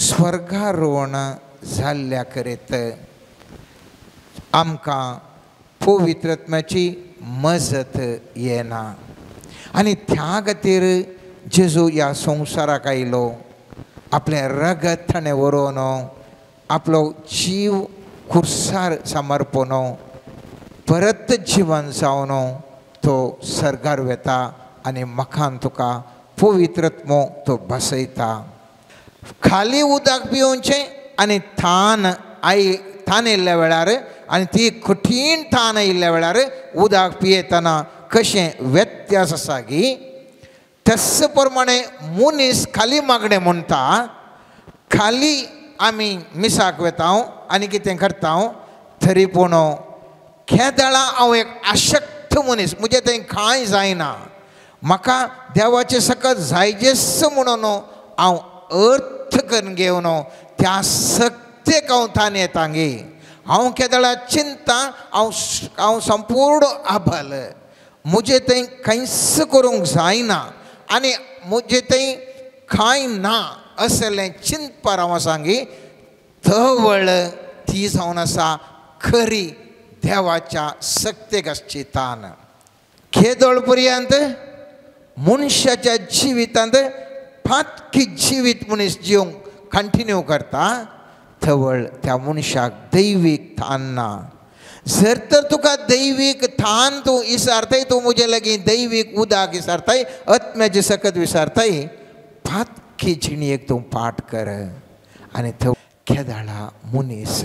स्वर्गारोहण जाल्ल्या करीत आमकां पवित्रत्माची मजत येना आनी त्या खातीर जेजू ह्या संवसाराक आयलो आपलें रगत ताणें व्हरोवन आपलो जीव खुर्सार समर्पण परत जिवन जावन तो सर्गार वेता आनी म्हाका तुका पवित्रत्मो तो बसयता. खाली उदक पिवचें आनी थान I थान येयल्ल्या वेळार आनी ती कठीण थान आयिल्ल्या वेळार उदक पियेतना कशें व्यत्यास आसा की तस प्रमाणे मनीस खाली मागणें म्हणटा खाली आमी मिसाक वेता आनी कितें करता तरी पूण खेदाळा हांव एक आशक्त मनीस म्हजें थंय कांय जायना म्हाका देवाचें सकत जायजेच म्हणून हांव अर्थ करून घेवन त्या सक्तेक हांव थान येता गे हांव केदळा चिंता हांव हांव संपूर्ण आबल म्हजें थंय कांयच करूंक जायना आनी म्हजें थंय कांय ना असलें चिंतपार हांव आसा तवळ ती जावन आसा खरी देवाच्या सक्तेक आसची तान. खेदोळ पर्यंत मनशाच्या जिवितांत फातकी जिवीत मनीस जिवंक कंटिन्यू करता तवळ त्या मनशाक दैवीक थान ना. जर तर तुका दैवीक थान तूं विसारताय तूं म्हजे लागीं दैवीक उदक विसारताय आत्म्याची सकत विसारताय फातकी जिणेक तूं पाठ कर आनी थंय केदाळा मनीस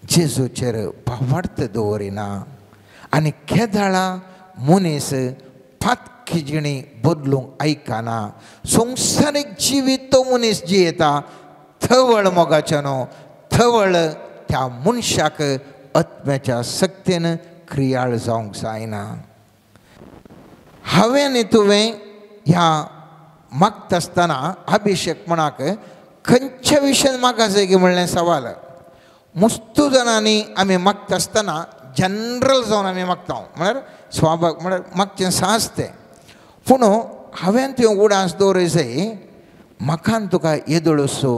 जेजूचेर भावार्थ दवरिना आनी केदाळा मनीस फातकी जिणी बदलूंक आयकना संवसारीक जिवीत तो मनीस जियेता थवळ मोगाच्यानो थवळ त्या मनशाक आत्म्याच्या सक्तेन क्रियाळ जावंक जायना. हांवें आनी तुवें ह्या मागता आसतना अभिशेकपणाक खंयच्या विशयान मागा जाय की म्हणलें सवाल मुस्तू जाणांनी आमी मागता आसतना जनरल जावन आमी मागता म्हळ्यार स्वाभाव म्हळ्यार मागचें साहस तें पूण हांवें तुवें उडास दवरय जाय म्हाका तुका येदोळसो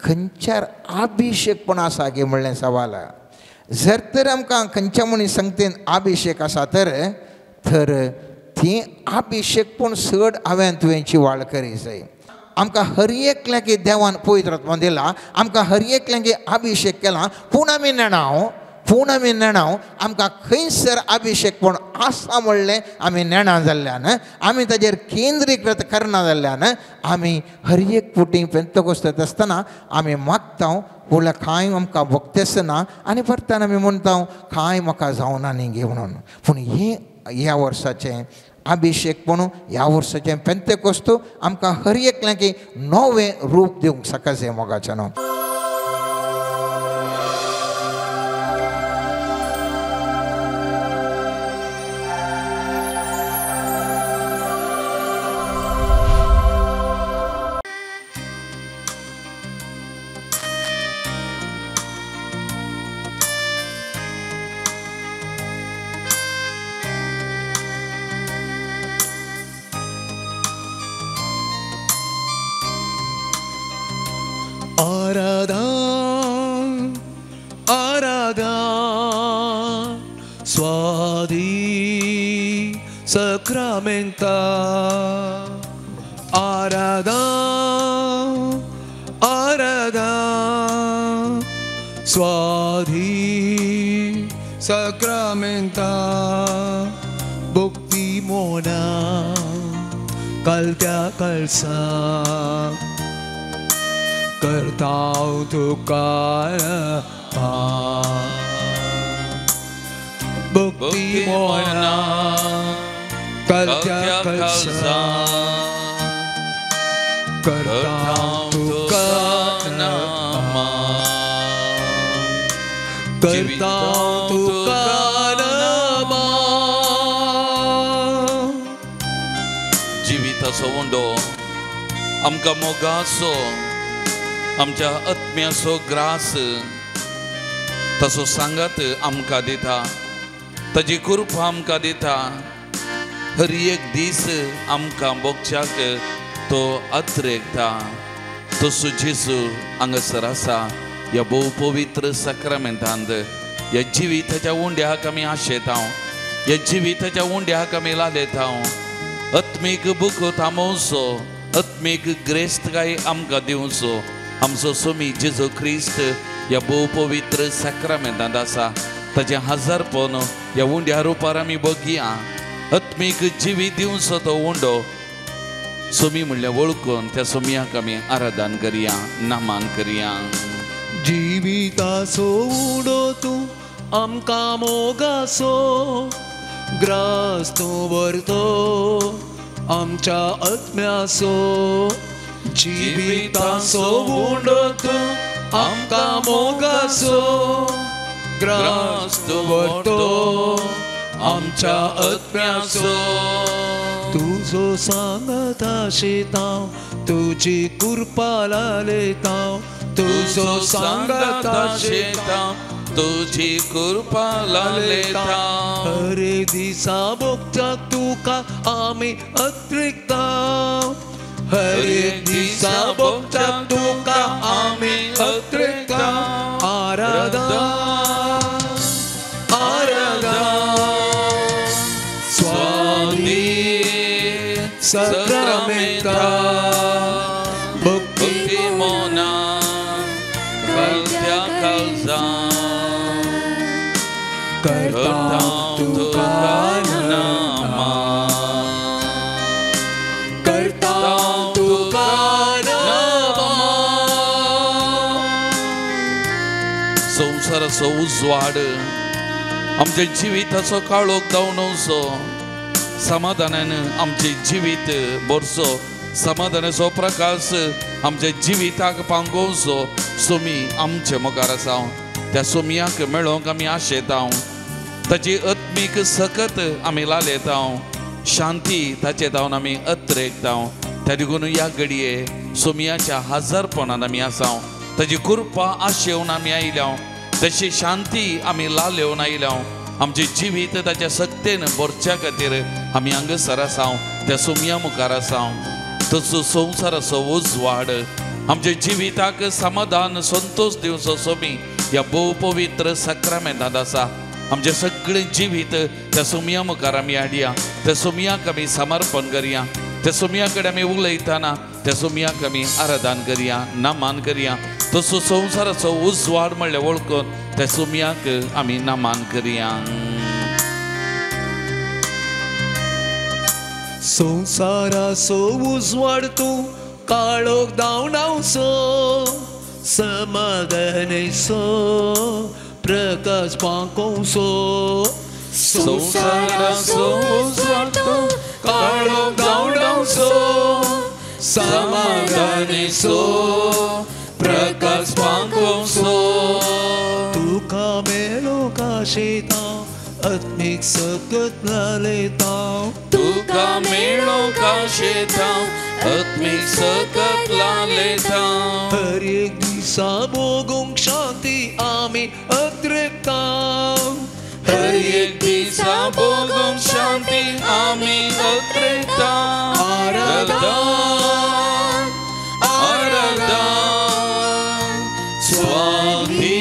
खंयच्यार अभिशेकपण आसा की म्हणलें सवाल. जर तर आमकां खंयच्या मनीस संगतेन अभिशेक आसा तर तर ती अभिशेकपण चड हांवें तुवें जिवाळ करी जाय. आमकां हर एकल्याक देवान पवित्र आत्मा दिला आमकां हर एकल्याक अभिशेक केला पूण आमी नेणाव पूण आमी नेणाव आमकां खंयसर अभिशेकपण आसा म्हणलें आमी नेणा जाल्ल्यान आमी ताजेर केंद्रीकृत करना जाल्ल्यान आमी हर एक फुटी पेंतकोस्त आसतना आमी मागता म्हणल्यार कांय आमकां भोगतेच ना आनी परतान आमी म्हणटा कांय म्हाका जावना न्ही गे म्हणून. पूण हें ह्या वर्साचें अभिशेकपण ह्या वर्साचें पेंतेकोस्त आमकां हर एकल्याक नवें रूप दिवंक सकाळचें मोगाचें न्हू. Sacramenta Arada Arada Swadhi Sacramenta Bhakti Mona Kaltya Kalsa Kartao Tukara Bhakti Mona Kaltya Kalsa Karta Tuka Nama Karta Tuka Nama जिविताचो उंडो आमकां मोगाचो आमच्या आत्म्याचो ग्रास तसो सांगात आमकां दिता ताजी कृपा आमकां दिता हर एक दीस आमकां बोगच्याक तो अत्रेकता तसो जेजू हांगासर आसा ह्या भोव पवित्र साक्रामेंतांत. ह्या जिविताच्या उंड्याक आमी आशेता, ह्या जिविताच्या उंड्याक आमी लालेता. आत्मीक बुको थांबोवचो, आत्मीक ग्रेस्तकाय आमकां दिवचो आमचो सोमी जेजू क्रिस्त ह्या भोव पवित्र साक्रामेंतांत आसा. ताचें हजारपण ह्या उंड्या रुपार आमी बघया. आत्मीक जिवीत दिवचो तो उंडो सोमी म्हणल्यार वळखून त्या सोमयाक आमी आराधन करया, नामान करया. जिविताचो उंडो तूं आमकां मोगाचो, ग्रास तूं व्हरतो आमच्या आत्म्याचो. जिविताचो उंडो तूं आमकां मोगाचो, ग्रास तूं व्हरतो आमच्या आत्म्याचो. तुजो सांगत आशिता, तुजी कृपा लालेता, तुजो सांगत आशिता, तुजी कृपा लालेता. हरे दिसा भोगच्याक तुका आमी अत्रिकता, हरे दिसा भोगच्याक तुका आमी अत्रिकता. आराधना आराधना स्वामी साक्रामेंता, भक्ती मोना कळत्या काळजा, करता तुका नमन, करता तुका नमन. संवसाराचो उजवाड आमच्या जिविताचो काळोख धांवणोवचो, समाधानान आमचें जिवीत भरचो, समाधानाचो प्रकाश आमच्या जिविताक पांगोवचो सोमी आमचे मुखार आसा. त्या सोमयाक मेळोवंक आमी आशेता, ताची आत्मीक सकत आमी लालेता, शांती ताचे धांवन आमी अत्रेकता. त्या देखून ह्या घडये सोमयाच्या हजारपणान आमी आसा. ताची कृपा आशेवन आमी आयल्या, तशी शांती आमी लालेवन आयल्या. आमचें जिवीत ताच्या सक्तेन भरच्या खातीर आमी हांगासर आसा, त्या सोमया मुखार आसा. तसो संवसाराचो उजवाड आमच्या जिविताक समाधान संतोश दिवचो सोमी ह्या भोव पवित्र साक्रामेंतांत आसा. आमचें सगळें जिवीत त्या सोमया मुखार आमी हाडया, त्या सोमयाक आमी समर्पण करया, त्या सोमया कडेन आमी उलयतना त्या सोमयाक आमी आराधन करया, नामान करया. तसो संवसाराचो उजवाड म्हणल्यार वळखून त्या सोमयाक आमी नामान करया. संवसाराचो उजवाड तूं काळोख धांवडावचो, समाधानाचो प्रकाश पांकोवचो. संवसाराचो उजवाड तूं काळोख धांवडावचो, समाधानाचो प्रकाश पांकोवचो. तुका मेळोवंक आशेता, आत्मीक सकत लालेता, तुका मेळोवंक आशेता, आत्मीक सकत लालेता. हर एक दिसा भोगूंक शांती आमी अत्रेकता, हर एक दिसा भोगूंक शांती आमी अत्रेकता. आराधना आराधना स्वामी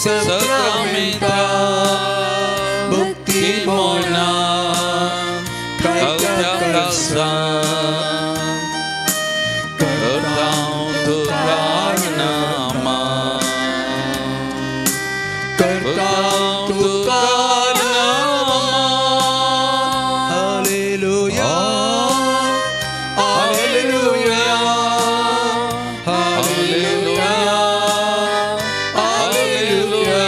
साक्रामेंता, भक्ती मोना कळत्या काळजा, करता तुका नमन, करता तुका नमन. Hallelujah hallelujah hallelujah hallelujah hallelujah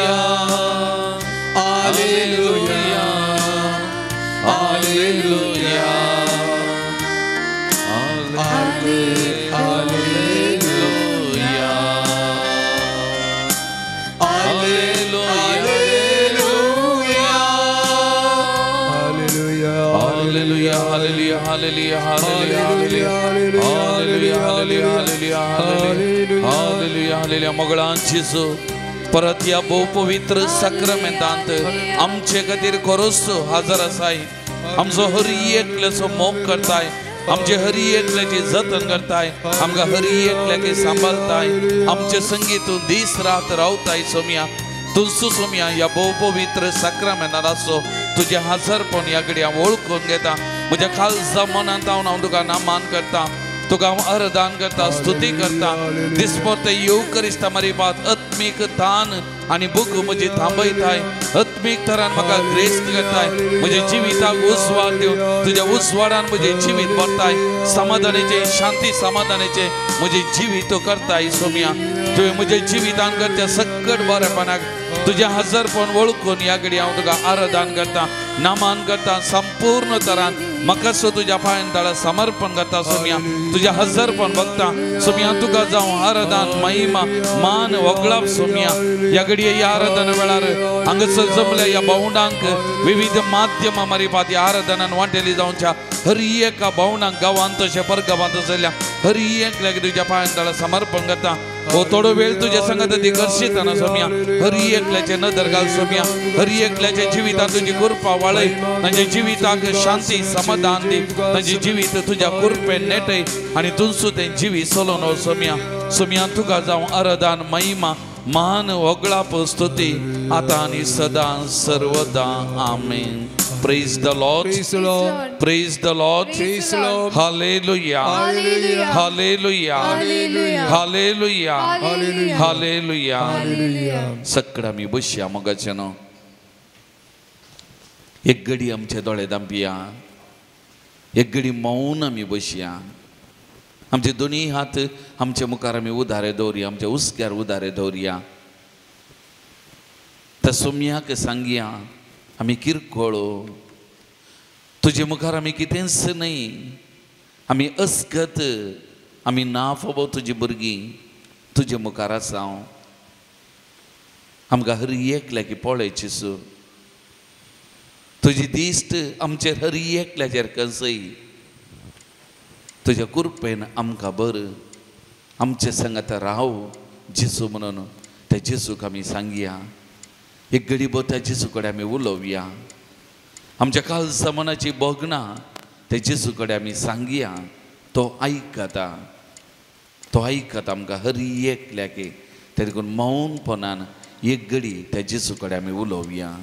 hallelujah hallelujah hallelujah hallelujah hallelujah hallelujah hallelujah hallelujah hallelujah hallelujah hallelujah. मगळां जेजू परत ह्या भोव पवित्र साक्रामेंतांत आमचे खातीर खरोच हजर आसाय. आमचो हर एकल्याचो मोग करताय, आमचे हरी एकल्याची जतन करताय, आमकां हरी एकल्याची सांबाळताय, आमचे संगीत तूं दीस रात रावताय सोम्या. तुमचो सोम्या ह्या भोव पवित्र साक्रामेंतांत आसो तुजें हाजरपण ह्या घडये हांव वळखून घेता. म्हज्या खालसा मनांत हांव तुका नामान करता, तुका हांव अर्दान करता, स्तुती करता. दिसपडते येवकरिस्ता मारी बात आत्मीक तान आनी भूक म्हजी थांबयताय, आत्मीक तरान म्हाका ग्रेस्त करताय, म्हज्या जिविताक उजवाड दिवन तुज्या उजवाडान म्हजें जिवीत भरताय, समाधानाचें शांती समाधानाचें म्हजें जिवीत करताय सोम्या. तुवें म्हज्या जिवितान करच्या सकट बरेपणाक तुजें हजरपण वळखून ह्या घडये हांव तुका आराधन करता, नामान करता. संपूर्ण तरान म्हाका सो तुज्या पांयान ताळा समर्पण करता सोम्या, तुज्या हजरपण बघता सोम्या. तुका जावं आराधन महिमा मान वगळाप सोम्या. ह्या घडये ह्या आराधना वेळार हांगासर जमल्या ह्या भावंडांक विविध माध्यमां मारिफात ह्या आराधनान वांटेली जावच्या हर एका भावंडांक गांवांत तशें परगांवांत आसल्या हर एकल्याक तुज्या पांयान ताळा समर्पण करता. हो थोडो वेळ तुज्या संगत ती करशीतना सोम्या, हर एकल्याचे नदर घाल सोम्या, हर एकल्याच्या जिवितांत तुजी कृपा वाळय, तांच्या जिविताक शांती समाधान दी, तांचे जिवीत तुज्या कृपेन नेटय आनी तुमचो तें जिवीत चलोवन वच सोम्या. सोम्या तुका जावं आराधन महिमा मान वगळाप स्तुती आतां आनी सदां सर्वदा. आमेन. Praise the Lord. Praise the Lord. Praise the Lord. Praise the Lord. Hallelujah. Hallelujah. Hallelujah. Hallelujah. Hallelujah. Hallelujah. Hallelujah. Hallelujah. सगळं आमी बसया मोगाचें न्हू. एक घडी आमचे दोळे दांपया, एक घडी मौन आमी बसया. आमचे दोनूय हात आमचे मुखार आमी उदारे दवरया, आमच्या हुस्क्यार उदारे दवरया. त्या सोम्याक सांगया आमी किरकोळ, तुजे मुखार आमी कितेंच न्हय, आमी अस्कत, आमी ना फावो तुजी भुरगीं तुजे मुखार आसा. हांव आमकां हर एकल्याक पळय जेजू, तुजी दिश्ट आमचेर हर एकल्याचेर कसय, तुज्या कृपेन आमकां बर आमचे संगात राव जेजू म्हणून त्या जेजूक आमी सांगया. एक घडी भर त्या जेजू कडेन आमी उलोवया, आमच्या कालसा मनाची भोगणां त्या जेजू कडेन आमी सांगया. तो आयकता, तो आयकता आमकां हर एकल्याक. ते देखून मौनपणान एक घडी त्या जेजू कडेन आमी उलोवया.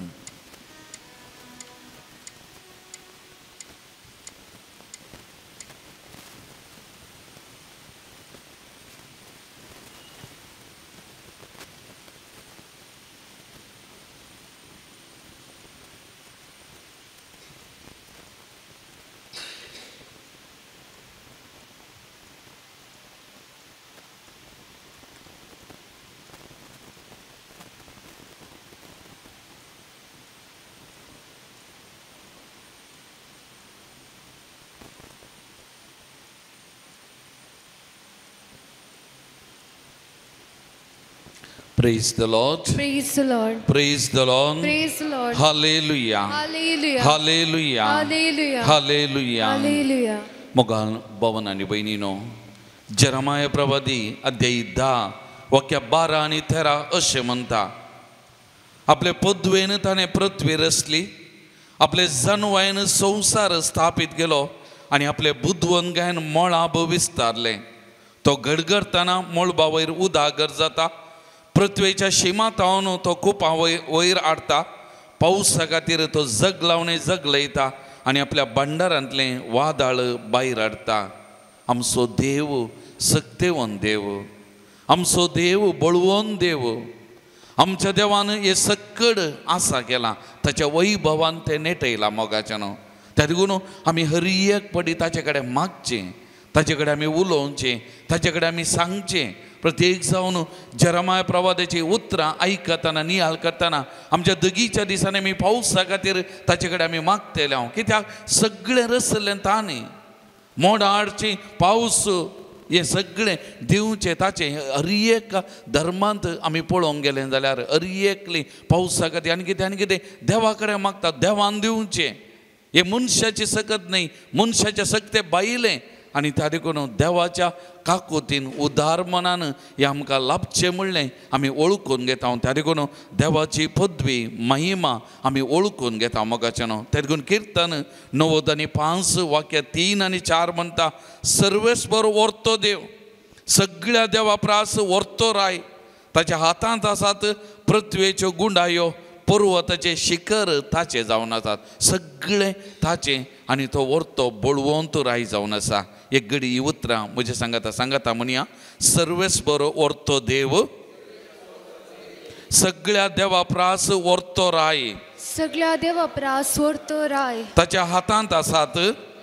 Praise the Lord. Praise the Lord. Praise the Lord. Praise the Lord. Hallelujah. Hallelujah. Hallelujah. Hallelujah. Hallelujah. Hallelujah. मोगाल भवन आनी भयणीनो, जेरमाया प्रवादी अध्याय 10 वाक्य 12 आनी 13 अशें म्हणटा, आपले पदवेन ताणें पृथ्वी रचली, आपले जनवायन संवसार स्थापीत केलो आनी आपले बुदवंतकायेन मळाब विस्तारलें. तो गडगडतना मळबा वयर उदागर जाता, पृथ्वेच्या शिमा तावन तो कुपां वयर हाडटा, पावसा खातीर तो जगलावणे जगलयता आनी आपल्या भांडारांतलें वादळ भायर हाडटा. आमचो देव सक्तेवन देव, आमचो देव बळवंत देव. आमच्या देवान हें सक्कड आसा केलां, ताच्या वैभवान तें नेटयलां मोगाच्यान. त्या देखून आमी हर एक पडी ताचे कडेन मागचें, ताचे कडेन आमी उलोवचें, ताचे कडेन आमी सांगचें. प्रत्येक जावन जेरमाया प्रवादाची उतरां आयकतना नियाळ करतना आमच्या दगीच्या दिसांनी आमी पावसा खातीर ताचे कडेन आमी मागतले. हांव कित्याक सगळें रसलें ताणें, मोडां हाडची पावस हें सगळें दिवचें ताचें. हर एक धर्मांत आमी पळोवंक गेलें जाल्यार हर एकली पावसा खातीर आनी कितें आनी कितें देवा कडेन मागता, देवान दिवचें. हें मनशाची सकत न्हय, मनशाच्या सक्ते भायलें. आनी त्या देखून देवाच्या काकुतीन उदार मनान हें आमकां लाभचें म्हणलें आमी वळखून घेता. त्या देखून देवाची पदवी महिमा आमी वळखून घेता मोगाच्यानो. त्या देखून किर्तन 95 वाक्य 3 आनी 4 म्हणटा, सर्वेस्पर व्हरतो देव, सगळ्या देवा प्रास व्हरतो राय, ताच्या हातांत आसात पृथ्वेच्यो गुंडायो, पर्वताचे शिखर ताचे जावन आसात, सगळें ताचें आनी तो व्हरतो बळवंत राय जावन आसा. एक घडी ही उतरां म्हजे सांगाता सांगाता म्हणया, सर्वेस्पर व्हरतो देव, सगळ्या देवा प्रास व्हरतो राय, सगळ्या देवा प्रास व्हरतो राय, ताच्या हातांत आसात,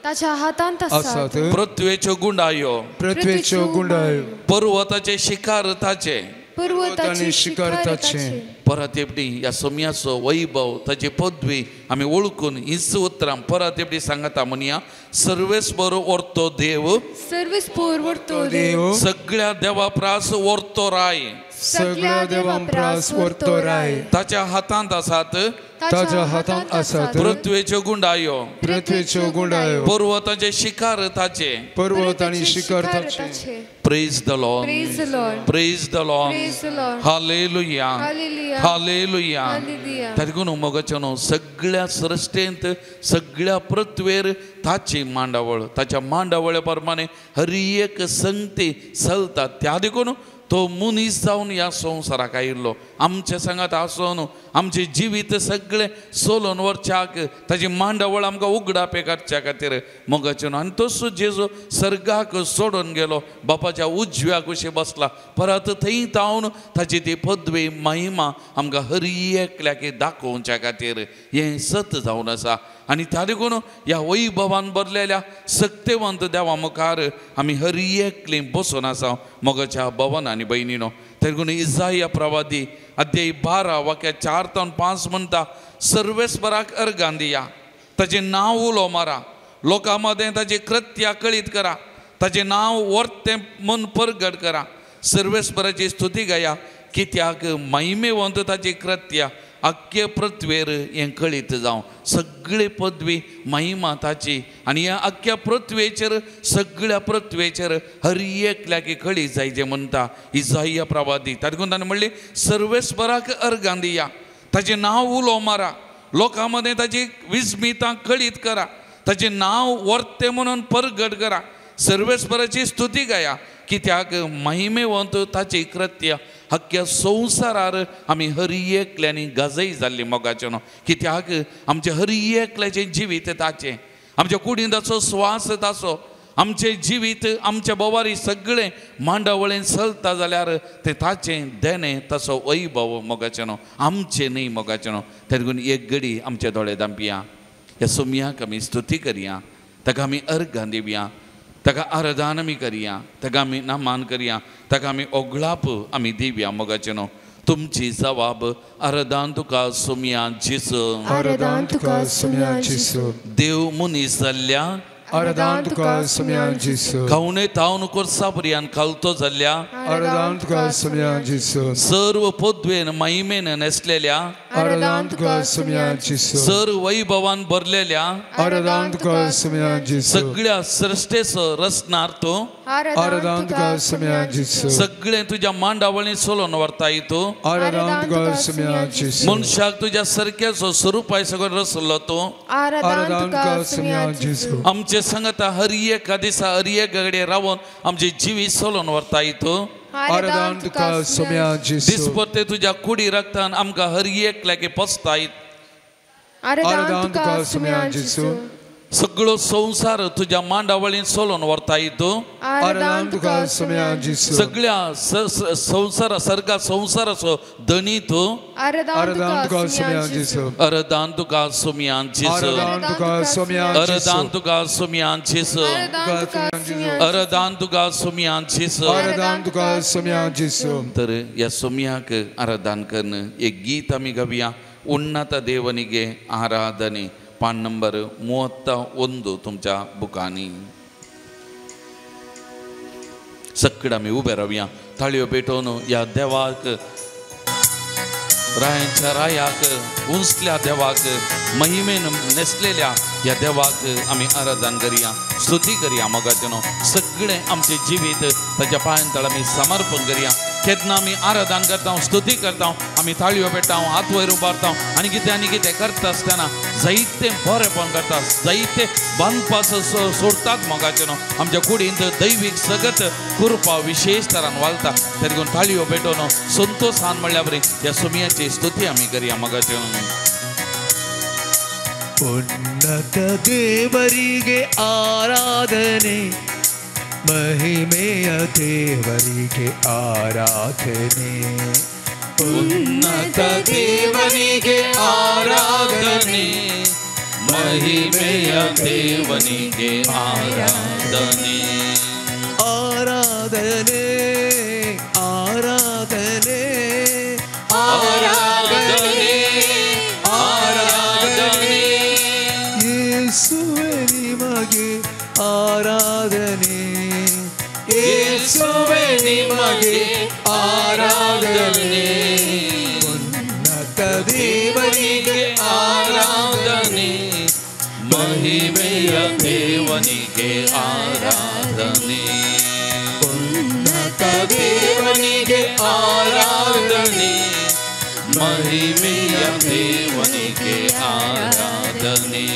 ताच्या हातांत आसात पृथ्वेच्यो गुंडायो, पृथ्वेच्यो गुंडायो, पर्वताचे शिखर ताचे, पर्वताचे शिखर ताचे. परत एकटी ह्या सोम्याचो वैभव ताची पदवी आमी वळखून हीच उतरां परत एकटी सांगता म्हणया, सर्वेस्पर व्हरतो देव, सर्वेस्पर व्हरतो देव, सगळ्या देवा प्रास व्हरतो राय, सगळ्या देवा प्रास व्हरतो राय, ताच्या हातांत आसात, ताच्या हातांत आसात पृथ्वेच्यो गुंडायो, पृथ्वेच्यो गुंडायो, पर्वताचे शिखर ताचे, पर्वत आनी शिखर ताचे. Praise the Lord, praise the Lord, praise the Lord, praise the Lord, hallelujah, hallelujah, hallelujah. ताका मोगाच्यानो सगळ्या सृश्टेंत सगळ्या पृथ्वेर ताची मांडावळ, ताच्या मांडावळे प्रमाणे हर एक संगती चलता. त्या देखून तो मनीस जावन ह्या संवसाराक आयिल्लो, आमच्या सांगात आसून आमचें जिवीत सगळें सोलोन व्हरच्याक ताची मांडावळ आमकां उगडापे काडच्या खातीर मोगाचें. आनी तसो जेजू सर्गाक सोडून गेलो, बापाच्या उजव्या कुशी बसला, परत थंय तावन ताची ती पदवी महिमा आमकां हर एकल्याक दाखोवच्या खातीर हें सत जावन आसा. आनी त्या देखून ह्या वैभवान भरलेल्या सक्तेवंत देवा मुखार आमी हर एकलीं बसून आसा मोगाच्या भवन आनी भयणीनो. त्या देखून इजाया प्रवादी अध्याय 12 वाक्य 4 ते 5 म्हणटा, सर्वेस्पराक अर्गां दिया, ताचें नांव उलो मारा, लोकां मदें ताची कृत्या कळीत करा, ताचें नांव वर्तें मन परगट करा, सर्वेस्पराची स्तुती गाया, कित्याक महिमेवंत ताची कृत्या आख्खे पृथ्वेर हें कळीत जावं. सगळे पदवी महिमा ताची आनी ह्या आख्ख्या पृथ्वेचेर सगळ्या पृथ्वेचेर हर एकल्याक कळीत जायचें म्हणटा इजाया प्रवादी. तातूंत ताणें म्हणलें, सर्वेस्पराक अर्गां दिया, ताचें नांव उलो मारा, लोकां मदें ताची विस्मितां कळीत करा, ताचें नांव वर्तें म्हणून परगट करा, सर्वेस्पराची स्तुती गाया, कित्याक महिमेवंत ताची कृत्य हक्क्या संवसारार आमी हर एकल्यांनी गाजय जाल्ली मोगाचें न्हू. कित्याक आमचें हर एकल्याचें जिवीत ताचें, आमच्या कुडीन ताचो स्वास ताचो, आमचें जिवीत आमच्या बोवारी सगळें मांडावळेन चलता जाल्यार तें ताचें देणें, ताचो वैभव मोगाचें न्हू, आमचें न्ही मोगाचें न्हू. तें देखून एक घडी आमचे दोळे धांपया, ह्या सोम्याक आमी स्तुती करया, ताका आमी अर्गां दिवया, ताका आराधन आमी करया, ताका आमी नमान करया, ताका आमी ओगळाप आमी दिवया मोगाचें न्हू. तुमची जवाब आराधन तुका सोम्या जेजू, आराधन तुका सोम्या जेजू, देव मनीस जाल्ल्या आराधन तुका सोम्या जेजू, खावणे तावन कोर्सा पर्यान खालतो जाल्ल्या आराधन तुका सोम्या जेजू, सर्व पदवेन महिमेन न्हेसलेल्या आराधन तुका सोम्या जेजू, सर्व वैभवान भरलेल्या आराधन तुका सोम्या जेजू, सगळ्या सृश्टेचो रचणार तूं आराधन तुका सोम्या जेजू, सगळें तुज्या मांडावळीन सोलोन व्हरताय तूं आराधन तुका सोम्या जेजू, मनशाक तुज्या सारकेचो स्वरुपाय सगळो रचलो तूं आराधन तुका सोम्या जेजू, आमचे सांगता हर एका दिसा हर एक घडये रावन आमचे जिवीत सोलोन व्हरताय तूं आराधन तुका सोम्या जेजू, दिसपट्टे तुज्या कुडी रक्तान आमकां हर एकल्याक पोसताय आराधन तुका सोम्या जेजू, सगळो संवसार तुज्या मांडावळीन सोलोन व्हरताय तूं आराधन तुका सोम्या जेजू, सगळ्या संवसारा सर्गा संवसाराचो धनी तूं आराधन तुका सोम्या जेजू, आराधन तुका सोम्या जेजू, आराधन तुका सोम्या जेजू, आराधन तुका सोम्या जेजू, आराधन तुका सोम्या जेजू, आराधन तुका सोम्या जेजू. तर ह्या सोम्याक आराधन करून एक गीत आमी गावया, उन्नत देवनिगे आराधने, पान नंबर 31 तुमच्या बुकांनी. सगळे आमी उबे रावया, ताळयो पेटोवन ह्या देवाक, रायांच्या रायाक, उंचल्या देवाक, महिमेन न्हेसलेल्या ह्या देवाक आमी आराधन करया, स्तुती करया. मोगाचेनो सगळें आमचें जिवीत ताच्या पांयां तळ आमी समर्पण करया. केन्ना आमी आराधन करता, स्तुती करता, आमी ताळयो पेट्टा, हात वयर उबारता आनी कितें करता आसतना जायते बरेपण करता, जायते बांदपास सोडतात. मोगाचेनो आमच्या कुडींत दैवीक सगत कृपा विशेष तरान वालता. तरी ताळयो पेटोवन संतोषान म्हणल्यार बरी ह्या सुमयाची स्तुती आमी करया. मोगाचेनो ಉನ್ನತ ದೇವರಿಗೆ ಆರಾಧನೆ, ಮಹಿಮೆಯ ದೇವರಿಗೆ ಆರಾಧನೆ. ಉನ್ನತ ದೇವರಿಗೆ ಆರಾಧನೆ, ಮಹಿಮೆಯ ದೇವನಿಗೆ ಆರಾಧನೆ. ಆರಾಧನೆ ಆರಾಧನೆ ಆರಾಧನೆ ಆರಾಧನೆ, ಯೇಸುವೆ ನಿಮಗೆ ಆರಾಧನೆ, ಯೇಸುವೆ ನಿಮಗೆ ಆರಾಧನೆ. ಉನ್ನತ ದೇವರಿಗೆ ಆರಾಧನೆ, ಮಹಿಮೆಯ ದೇವನಿಗೆ ಆರಾಧನೆ. ಉನ್ನತ ದೇವನಿಗೆ ಆರಾಧನೆ, ಮಹಿಮೆಯ ದೇವನಿಗೆ ಆರಾಧನೆ.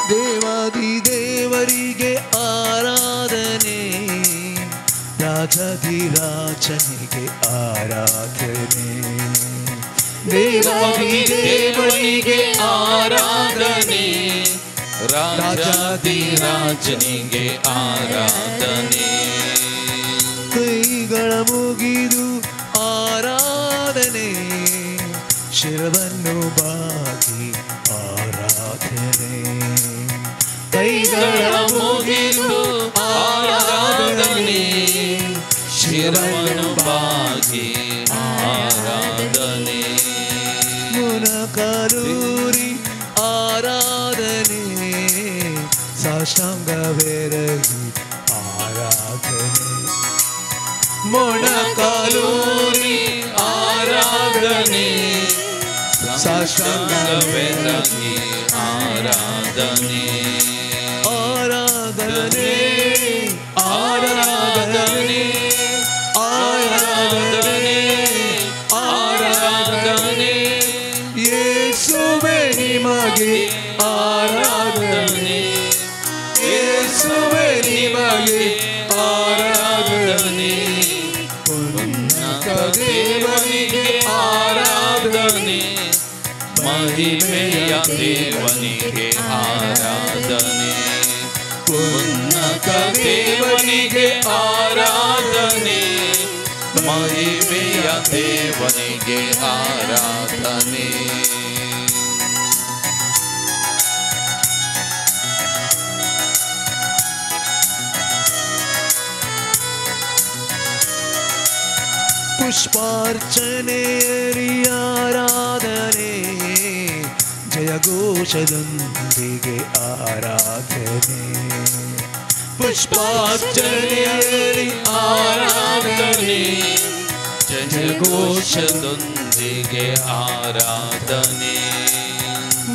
ದೇವಾದಿ ದೇವರಿಗೆ ಆರಾಧನೆ, ರಾಜಾಧಿರಾಜನಿಗೆ ಆರಾಧನೆ. ದೇವಾದಿ ದೇವನಿಗೆ ಆರಾಧನೆ, ರಾಜಾಧಿರಾಜನಿಗೆ ಆರಾಧನೆ. ಕೈಗಳ ಮುಗಿದು ಆರಾಧನೆ, ಶಿರವನ್ನು ಬಾಗಿ ಆರಾಧನೆ. ಕೈಗಳ ಮುಗಿದು ಆರಾಧನೆ, ಶಿರವನ್ನು ಬಾಗಿ ಆರಾಧನೆ. ಮೊಣಕಾಲೂರಿ ಆರಾಧನೆ, ಸಾಷ್ಟಾಂಗವೆರಗಿ ಆರಾಧನೆ. ಮೊಣಕಾಲೂರಿ ಆರಾಧನೆ, ಸಾಷ್ಟಾಂಗವೆರಗಿ ಆರಾಧನೆ. ಆರಾಧನೆ ಆರಾಧನೆ ಆರಾಧನೆ ಆರಾಧನೆ, ಯೇಸುವೆ ನಿಮಗೆ ಆರಾಧನೆ, ಯೇಸುವೆ ನಿಮಗೆ ಆರಾಧನೆ. ಉನ್ನತ ದೇವನಿಗೆ ಆರಾಧನೆ, ಮಹಿಮೆಯ ದೇವನಿಗೆ ಆರಾಧನೆ. ಉನ್ನತ ದೇವನಿಗೆ ಆರಾಧನೆ, ಮಹಿಮೆಯ ದೇವನಿಗೆ ಆರಾಧನೆ. ಪುಷ್ಪಾರ್ಚನೆಯರಿ ಆರಾಧನೆ, ಜಯಘೋಷದೊಂದಿಗೆ ಆರಾಧನೆ. ಪುಷ್ಪಾರ್ಚನೆಯರಿ ಆರಾಧನೆ, ಜಯಘೋಷದೊಂದಿಗೆ ಆರಾಧನೆ.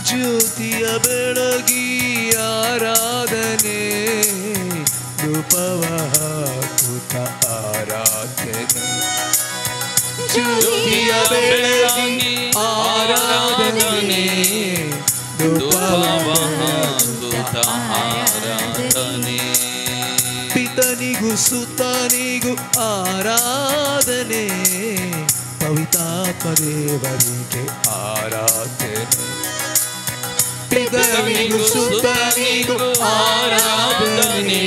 ಜ್ಯೋತಿಯ ಬೆಳಗಿ ಆರಾಧನೆ, ಧೂಪವ ಹಾಕುತ್ತ ಆರಾಧನೆ. ಜ್ಯೋತಿಯ ಬೆಳಗಿ ಆರಾಧನೆ, ಧೂಪವ ಹಾಕುತ್ತ ಆರಾಧನೆ. ಪಿತನಿಗೂ ಸುತನಿಗೂ ಆರಾಧನೆ, ಪವಿತ್ರಾತ್ಮ ದೇವರಿಗೆ ಆರಾಧನೆ. ಪಿತನಿಗೂ ಸುತನಿಗೂ ಆರಾಧನೆ,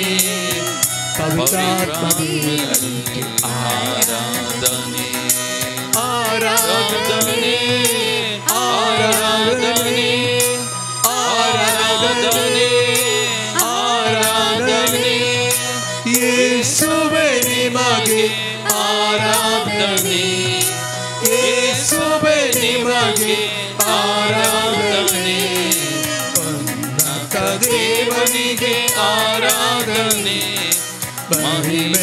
ಪವಿತ್ರಾತ್ಮ ದೇವರಿಗೆ ಆರಾಧನೆ. ಆರಾಧನೆ ಆರಾಧನೆ ಆರಾಧನೆ ಆರಾಧನೆ, ಯೇಸುವೆ ನಿಮಗೆ ಆರಾಧನೆ, ಯೇಸುವೆ ನಿಮಗೆ ಆರಾಧನೆ. ಉನ್ನತ ದೇವನಿಗೆ ಆರಾಧನೆ, ಮಹಿಮೆಯ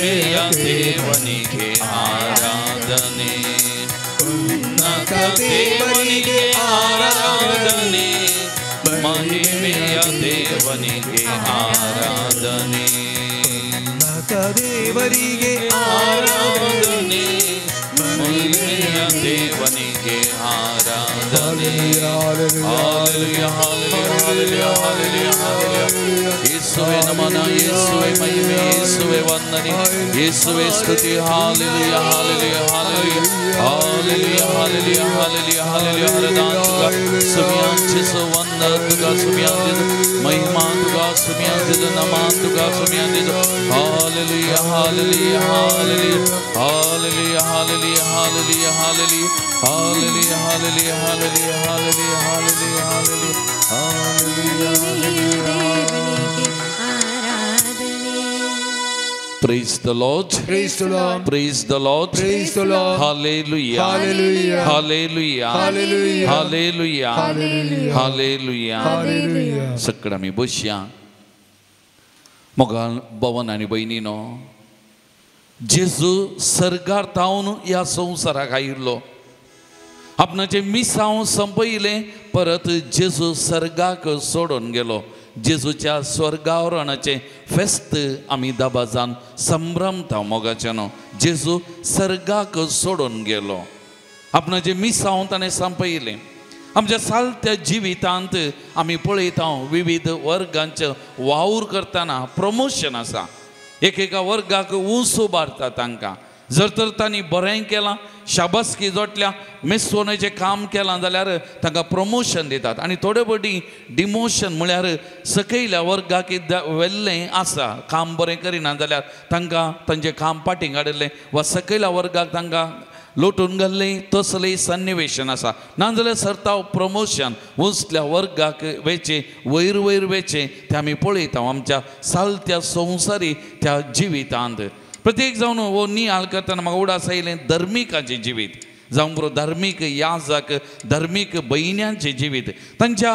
ದೇವನಿಗೆ ಆರಾಧನೆ, ಉನ್ನತ ದೇವನಿಗೆ ಆರಾಧನೆ, ಮಹಿಮೆಯ ದೇವನಿಗೆ ಆರಾಧನೆ, ಉನ್ನತ ದೇವರಿಗೆ ಆರಾಧನೆ, ಮಹಿಮೆಯ ದೇವನಿಗೆ ಆರಾಧನೆ. Hallelujah, hallelujah, hallelujah, hallelujah. ಯೇಸುವೇ ನಮನ, ಯೇಸುವೇ ಮಹಿಮೆ, ಯೇಸುವೇ ವಂದನೆ, ಯೇಸುವೇ ಸ್ತುತಿ. Hallelujah, hallelujah, hallelujah, hallelujah, hallelujah, hallelujah, hallelujah. ಹರದಾನ್ ತುಗಾ ಸುಮಿಯಾನ್ ಚಿಸು ವಂದ ತುಗಾ ಸುಮಿಯಾನ್ ದಿದು Mahima ತುಗಾ ಸುಮಿಯಾನ್ ದಿದು ನಮಾನ್ ತುಗಾ ಸುಮಿಯಾನ್ ದಿದು. Hallelujah, hallelujah, hallelujah, hallelujah, hallelujah, hallelujah, hallelujah, hallelujah, hallelujah, hallelujah, hallelujah, hallelujah, hallelujah, hallelujah. Praise the Lord. Praise the Lord. Praise the Lord. Praise the Lord. Hallelujah. Hallelujah. Hallelujah. Hallelujah. Hallelujah. Hallelujah. Hallelujah. सकड आमी बसया. मोगाल भवन आनी भयणीनो, जेजू सर्गार तावन ह्या संवसाराक आयिल्लो. आपणाचें मिसांव संपयलें, परत जेजू सर्गाक सोडून गेलो. जेजूच्या स्वर्गावरणाचें फेस्त आमी दबाजान संभ्रमता. मोगाच्यानो, जेजू सर्गाक सोडून गेलो, आपणाचें मिसांव ताणें संपयलें. आमच्या सालत्या जिवितांत आमी पळयता विविध वर्गांचे वावर करतना प्रमोशन आसा. एकेका वर्गाक ऊंच उबारता तांकां. जर तर तांणी बरें केलां, शाबासकी जोडल्या, मेसवणेचें काम केलां जाल्यार तांकां प्रमोशन दितात. आनी थोडे फावटी डिमोशन म्हळ्यार सकयल्या वर्गाक व्हेल्लें आसा, काम बरें करिना जाल्यार तांकां तांचें काम पाटीं काडिल्लें वा सकयल्या वर्गाक तांकां लोटून घाल्लें, तसलें सन्निवेशन आसा. नाजाल्यार सरताव प्रमोशन उंचल्या वर्गाक वेचें, वयर वयर वेचें, तें आमी पळयता आमच्या सालत्या संवसारी त्या जिवितांत. प्रत्येक जावन हो नियाळ करतना म्हाका उडास आयलें धर्मिकाचें जिवीत, जावं बरो धार्मीक याजक, धार्मीक भयण्यांचें जिवीत. तांच्या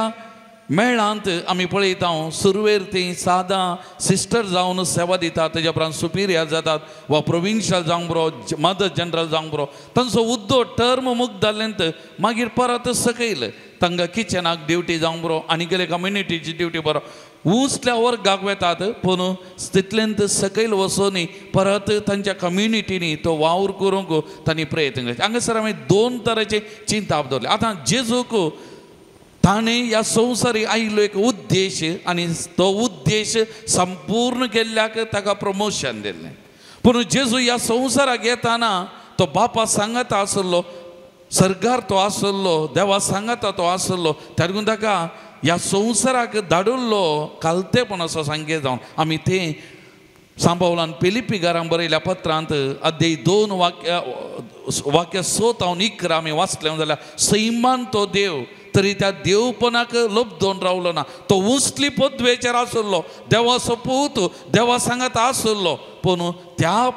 मेळांत आमी पळयता सुरवेर ती सादा सिस्टर जावन सेवा दितात, तेज्या उपरांत सुपिरियर जातात वा प्रोविन्शियल जावंक बरो, मदर जनरल जावंक बरो. तांचो उद्दो टर्म मुक्त जाल्लें मागीर परत सकयल तांकां किचनाक ड्युटी जावंक बरो आनी गेले कम्युनिटीची ड्युटी बरो. उंचल्या वर्गाक वेतात, पूण तितल्यान सकयल वचोनी परत तांच्या कम्युनिटीनी तो वावर करूंक तांणी प्रयत्न केले. हांगासर आमी दोन तरेचे चिंताप दवरले. आतां जेजूक ताणें ह्या संवसारी आयिल्लो एक उद्देश आनी तो उद्देश संपूर्ण केल्ल्याक ताका प्रमोशन दिल्लें. पूण जेजू ह्या संवसाराक येताना तो बापा सांगाता आसलो, सर्गार तो आसलो, देवा सांगाता तो आसलो, त्या ताका ह्या संवसाराक धाडिल्लो कालतेपण असो सांगे जावन आमी तें सांबावलान पिलिपी घरां बरयल्या पत्रांत अध्याय 2 वाक्य 6 हांव 11 आमी वाचलें जाल्यार सैमान तो देव तरी त्या देवपणाक लब्दोन रावलो ना. तो उंचली पदवेचेर आसलो, देवाचो पूत, देवा सांगात आसलो, पूण त्या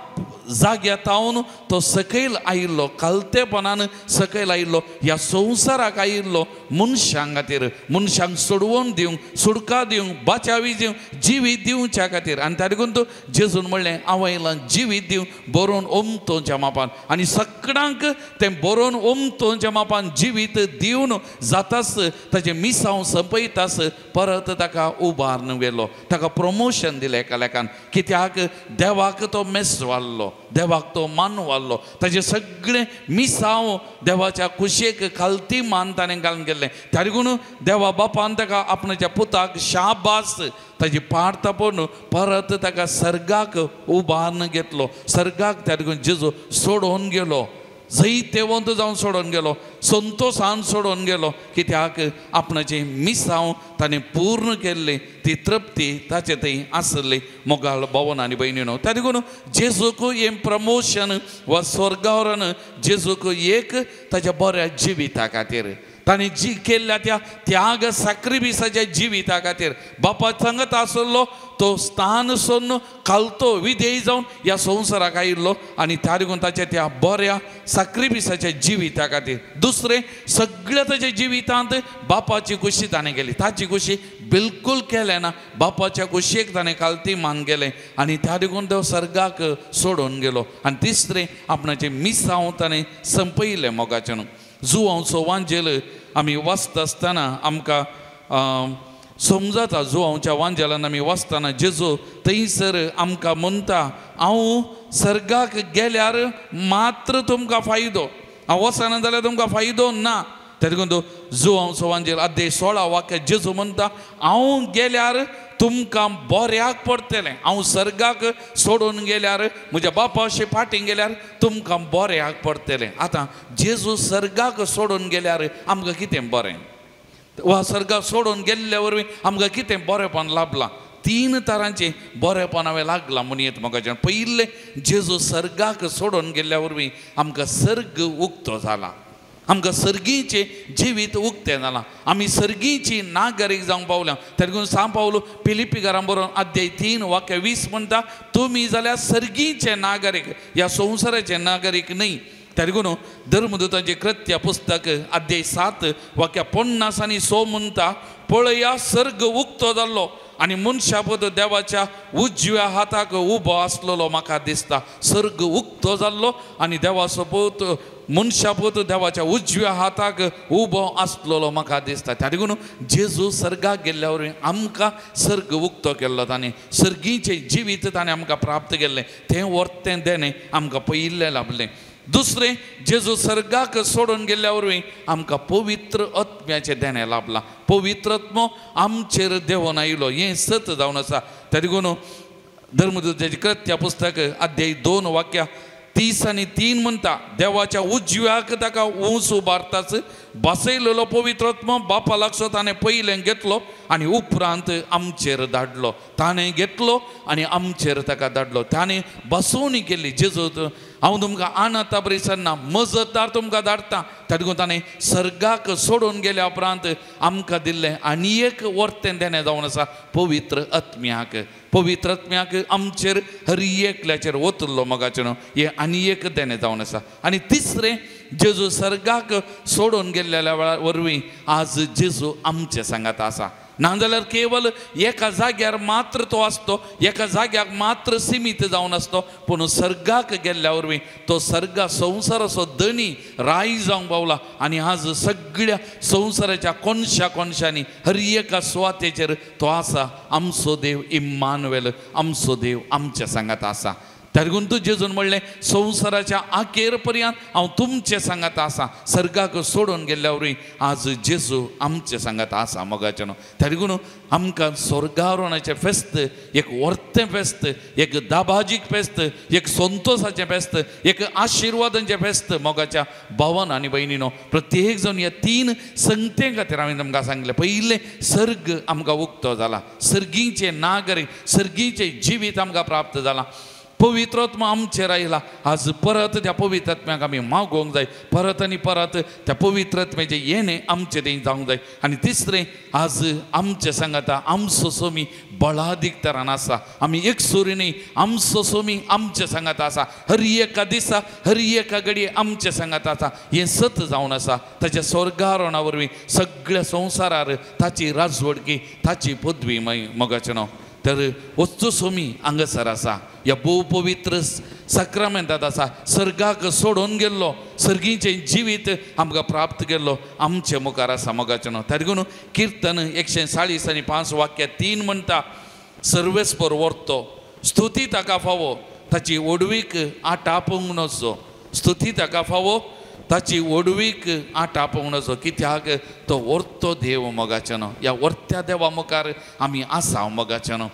जाग्या तावन तो सकयल आयिल्लो, कालतेपणान सकयल आयिल्लो, ह्या संवसाराक आयिल्लो मनशां खातीर, मनशांक सोडवण दिवंक, सुडका दिवंक, बाचावी दिवंक, जिवीत दिवच्या खातीर. आनी त्या देखून तो जेजून म्हणलें, हांव आयलां जिवीत दिवंक बरोवन ओमतोच्या मापान. आनी सगळ्यांक तें बरोवन ओमतोच्या मापान जिवीत दिवन जातास ताचें मिसांव संपयतास परत ताका उबारून व्हेलो, ताका प्रमोशन दिलें एका लेखान. कित्याक देवाक तो मेस वाडलो, देवाक तो मान वाडलो, ताजें सगळें मिसांव देवाच्या कुशेक खालती मान ताणें घालून गेल्लें. त्या देखून देवा बापान ताका आपणाच्या पुताक शाबास ताजी पाड तापोवन परत ताका सर्गाक उबारून घेतलो. सर्गाक त्या देखून जेजू सोडोवन गेलो, जैतेवंत जावन सोडून गेलो, संतोशान सोडून गेलो. कित्याक आपणाचें मिसांव ताणें पूर्ण केल्लें, ती तृप्ती ताचे थंय आसली. मोगाळ भवन आनी भयणीनो, त्या देखून जेजूक हें प्रमोशन वा स्वर्गावरण जेजूक एक ताच्या बऱ्या जिविता खातीर, ताणें जी केल्ल्या त्या त्याग साक्रिफिसाच्या जिविता खातीर बापा सांगत आसलो तो स्थान सोडून खालतो विधेय जावन ह्या संवसाराक आयिल्लो आनी त्या देखून ताच्या त्या बऱ्या साक्रिफिसाच्या जिविता खातीर. दुसरें सगळ्या ताच्या जिवितांत बापाची खुशी ताणें केली, ताची खुशी बिलकूल केलें ना, बापाच्या खुशयेक ताणें खालती मान गेलें आनी त्या देखून तो सर्गाक सोडून गेलो. आनी तिसरें आपणाचें मिसांव ताणें संपयलें मोगाचें. जुवांचो वांजेल आमी वाचता आसतना आमकां समजता, जुवांच्या वांजेलान आमी वाचतना जेजू थंयसर आमकां म्हणटा हांव सर्गाक गेल्यार मात्र तुमकां फायदो, हांव वचना जाल्यार तुमकां फायदो ना. त्या देखून तो जुवांचो वांजेल अध्याय 16 वाक्य जेजू म्हणटा हांव गेल्यार तुमकां बऱ्याक पडटलें, हांव सर्गाक सोडून गेल्यार म्हज्या बापाशी फाटीं गेल्यार तुमकां बऱ्याक पडटलें. आतां जेजू सर्गाक सोडून गेल्यार आमकां कितें बरें, वा सर्गाक सोडून गेल्ल्या वरवीं आमकां कितें बरेंपण लाभलां? 3 तरांचें बरेंपण हांवें लागलां म्हूण येत म्हाका. पयलें जेजू सर्गाक सोडून गेल्ल्या वरवीं आमकां सर्ग उक्तो जाला, आमकां सर्गीचें जिवीत उक्तें जालां, आमी सर्गीची नागरीक जावंक पावल्या. त्या देखून सांव पावलो फिलिप्पीकारां बरोवन अध्याय 3 वाक्य 20 म्हणटा तुमी जाल्यार सर्गीचे नागरीक, ह्या संवसाराचे नागरीक न्हय. त्या देखून धर्मदूतांचें कृत्य पुस्तक अध्याय 7 वाक्य 50 आनी 100 म्हणटा पळया सर्ग उक्तो जाल्लो आनी मनशापद देवाच्या उजव्या हाताक उबो आसलेलो म्हाका दिसता. सर्ग उक्तो जाल्लो आनी देवाचो पूत मनशापूत देवाच्या उजव्या हाताक उबो आसलेलो म्हाका दिसता. त्या देखून जेजू सर्गाक गेल्ल्या वरवीं आमकां सर्ग उक्तो केल्लो, ताणें सर्गीचें जिवीत ताणें आमकां प्राप्त केल्लें, तें वर्तें देणें आमकां पयिल्लें लाभलें. दुसरें जेजू सर्गाक सोडून गेल्ल्या वरवीं आमकां पवित्र आत्म्याचें देणें लाभलां, पवित्र आत्मो आमचेर देंवोन आयलो, हें सत जावन आसा. त्या देखून धर्मदूतांचें कृत्य पुस्तक अध्याय 2 वाक्य 30 आनी 3 म्हणटा देवाच्या उजव्याक ताका ऊंच उबारताच बसयलेलो पवित्र आत्मो बापा लागसो ताणें पयलें घेतलो आनी उपरांत आमचेर धाडलो. ताणें घेतलो आनी आमचेर ताका धाडलो, ताणें बसोवणी केली. जेजू हांव तुमकां आनाता बरी सरना मजतदार तुमकां धाडटा. त्या देखून ताणें सर्गाक सोडून गेल्या उपरांत आमकां दिल्लें आनी एक वर्तें देणें जावन आसा पवित्र आत्म्याक. पवित्र आत्म्याक आमचेर हर एकल्याचेर ओतल्लो मोगाचें न्हू, हें आनी एक देणें जावन आसा. आनी तिसरें जेजू सर्गाक सोडून गेल्ल्या वेळा वरवीं आज जेजू आमचे सांगात आसा. नाजाल्यार केवल एका जाग्यार मात्र तो आसतो, एका जाग्याक मात्र सिमीत जावन आसतो, पूण सर्गाक गेल्ल्या वरवीं तो सर्गा संवसाराचो धनी राय जावंक पावला आनी आज सगळ्या संवसाराच्या कोनशा कोनशांनी हर एका सुवातेचेर तो आसा. आमचो देव इम्मानुएल, आमचो देव आमच्या सांगात आसा. त्या देखून तूं जेजून म्हणलें संवसाराच्या आखेर पर्यंत हांव तुमचे सांगात आसा. सर्गाक सोडून गेल्ल्या वरवीं आज जेजू आमचे सांगात आसा मोगाचें न्हू. त्या देखून आमकां स्वर्गारोहणाचें फेस्त एक वर्तें फेस्त, एक दाबाजीक फेस्त, एक संतोसाचें फेस्त, एक आशिर्वादांचें फेस्त मोगाच्या भावान आनी भयणीनो. प्रत्येक जावन ह्या 3 संगते खातीर हांवें तुमकां सांगलें. पयलें सर्ग आमकां उक्तो जाला, सर्गीचें नागरीक, सर्गीचें जिवीत आमकां प्राप्त जालां, पवित्र आत्मा आमचेर आयला. आज परत त्या पवित्र आत्म्याक आमी मागोवंक जाय, परत आनी परत त्या पवित्र आत्म्याचें येणें आमचें तें जावंक जाय. आनी तिसरें आज आमचें सांगाता आमचो सोमी बळादीक तरान आसा, आमी एकसुरी न्ही, आमचो सोमी आमचें सांगाता आसा, हर एका दिसा हर एका घडये आमचें सांगाता आसा. हें सत जावन आसा. ताच्या स्वर्गारोहणा वरवीं सगळ्या संवसारार ताची राजवडकी, ताची पदवी मोगाचें न्हू. तर वस्तू सोमी हांगासर आसा, ह्या भोव पवित्र साक्रामेंतांत आसा. सर्गाक सोडून गेल्लो, सर्गीचें जिवीत आमकां प्राप्त केल्लो आमचे मुखार आसा मोगाचें न्हू. त्या देखून किर्तन 140 आनी 5 वाक्य 3 म्हणटा सर्वेस्पर वर्तो स्तुती ताका फावो ताची ओडवीक आटापूंक नजो, स्तुती ताका फावो ताची ओडवीक आटापूंक नजो, कित्याक तो वर्तो देव मोगाचें न्हू. ह्या वर्त्या देवा मुखार आमी आसा मोगाचें न्हू.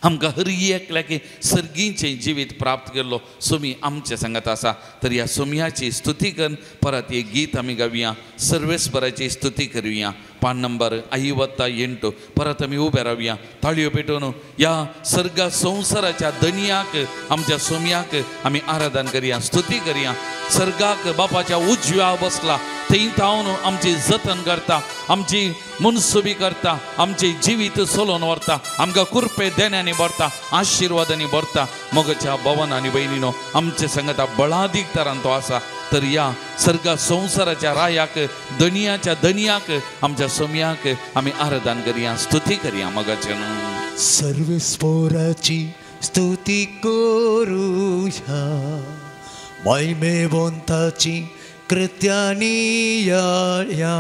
आमकां हर एकल्याक सर्गीचें जिवीत प्राप्त केल्लो सोमी आमचे सांगत आसा. तर ह्या सोमयाची स्तुती करून परत एक गीत आमी गावया, सर्वेस्पराची स्तुती करुया. पान नंबर 58 परत आमी उबे रावया, ताळयो पेटोवन ह्या सर्गा संवसाराच्या दनियाक आमच्या सोमयाक आमी आराधन करया, स्तुती करया. सर्गाक बापाच्या उजव्या बसला, थंय तावन आमची जतन करता, आमची मनसुबी करता, आमचे जिवीत चलोवन व्हरता, आमकां कुरपे देण्यांनी भरता, आशिर्वादांनी भरता. मोगाच्या भवन आनी भयणीनो आमचे संगता बळादीक तरान तो आसा. तर ह्या सर्गा संवसाराच्या रायाक, दनियाच्या दनियाक, आमच्या सोमयाक आमी आराधन करया, स्तुती करया. मोगाचे सर्वेस्पराची स्तुती करुया, महिमेवंताची कृत्यानी या.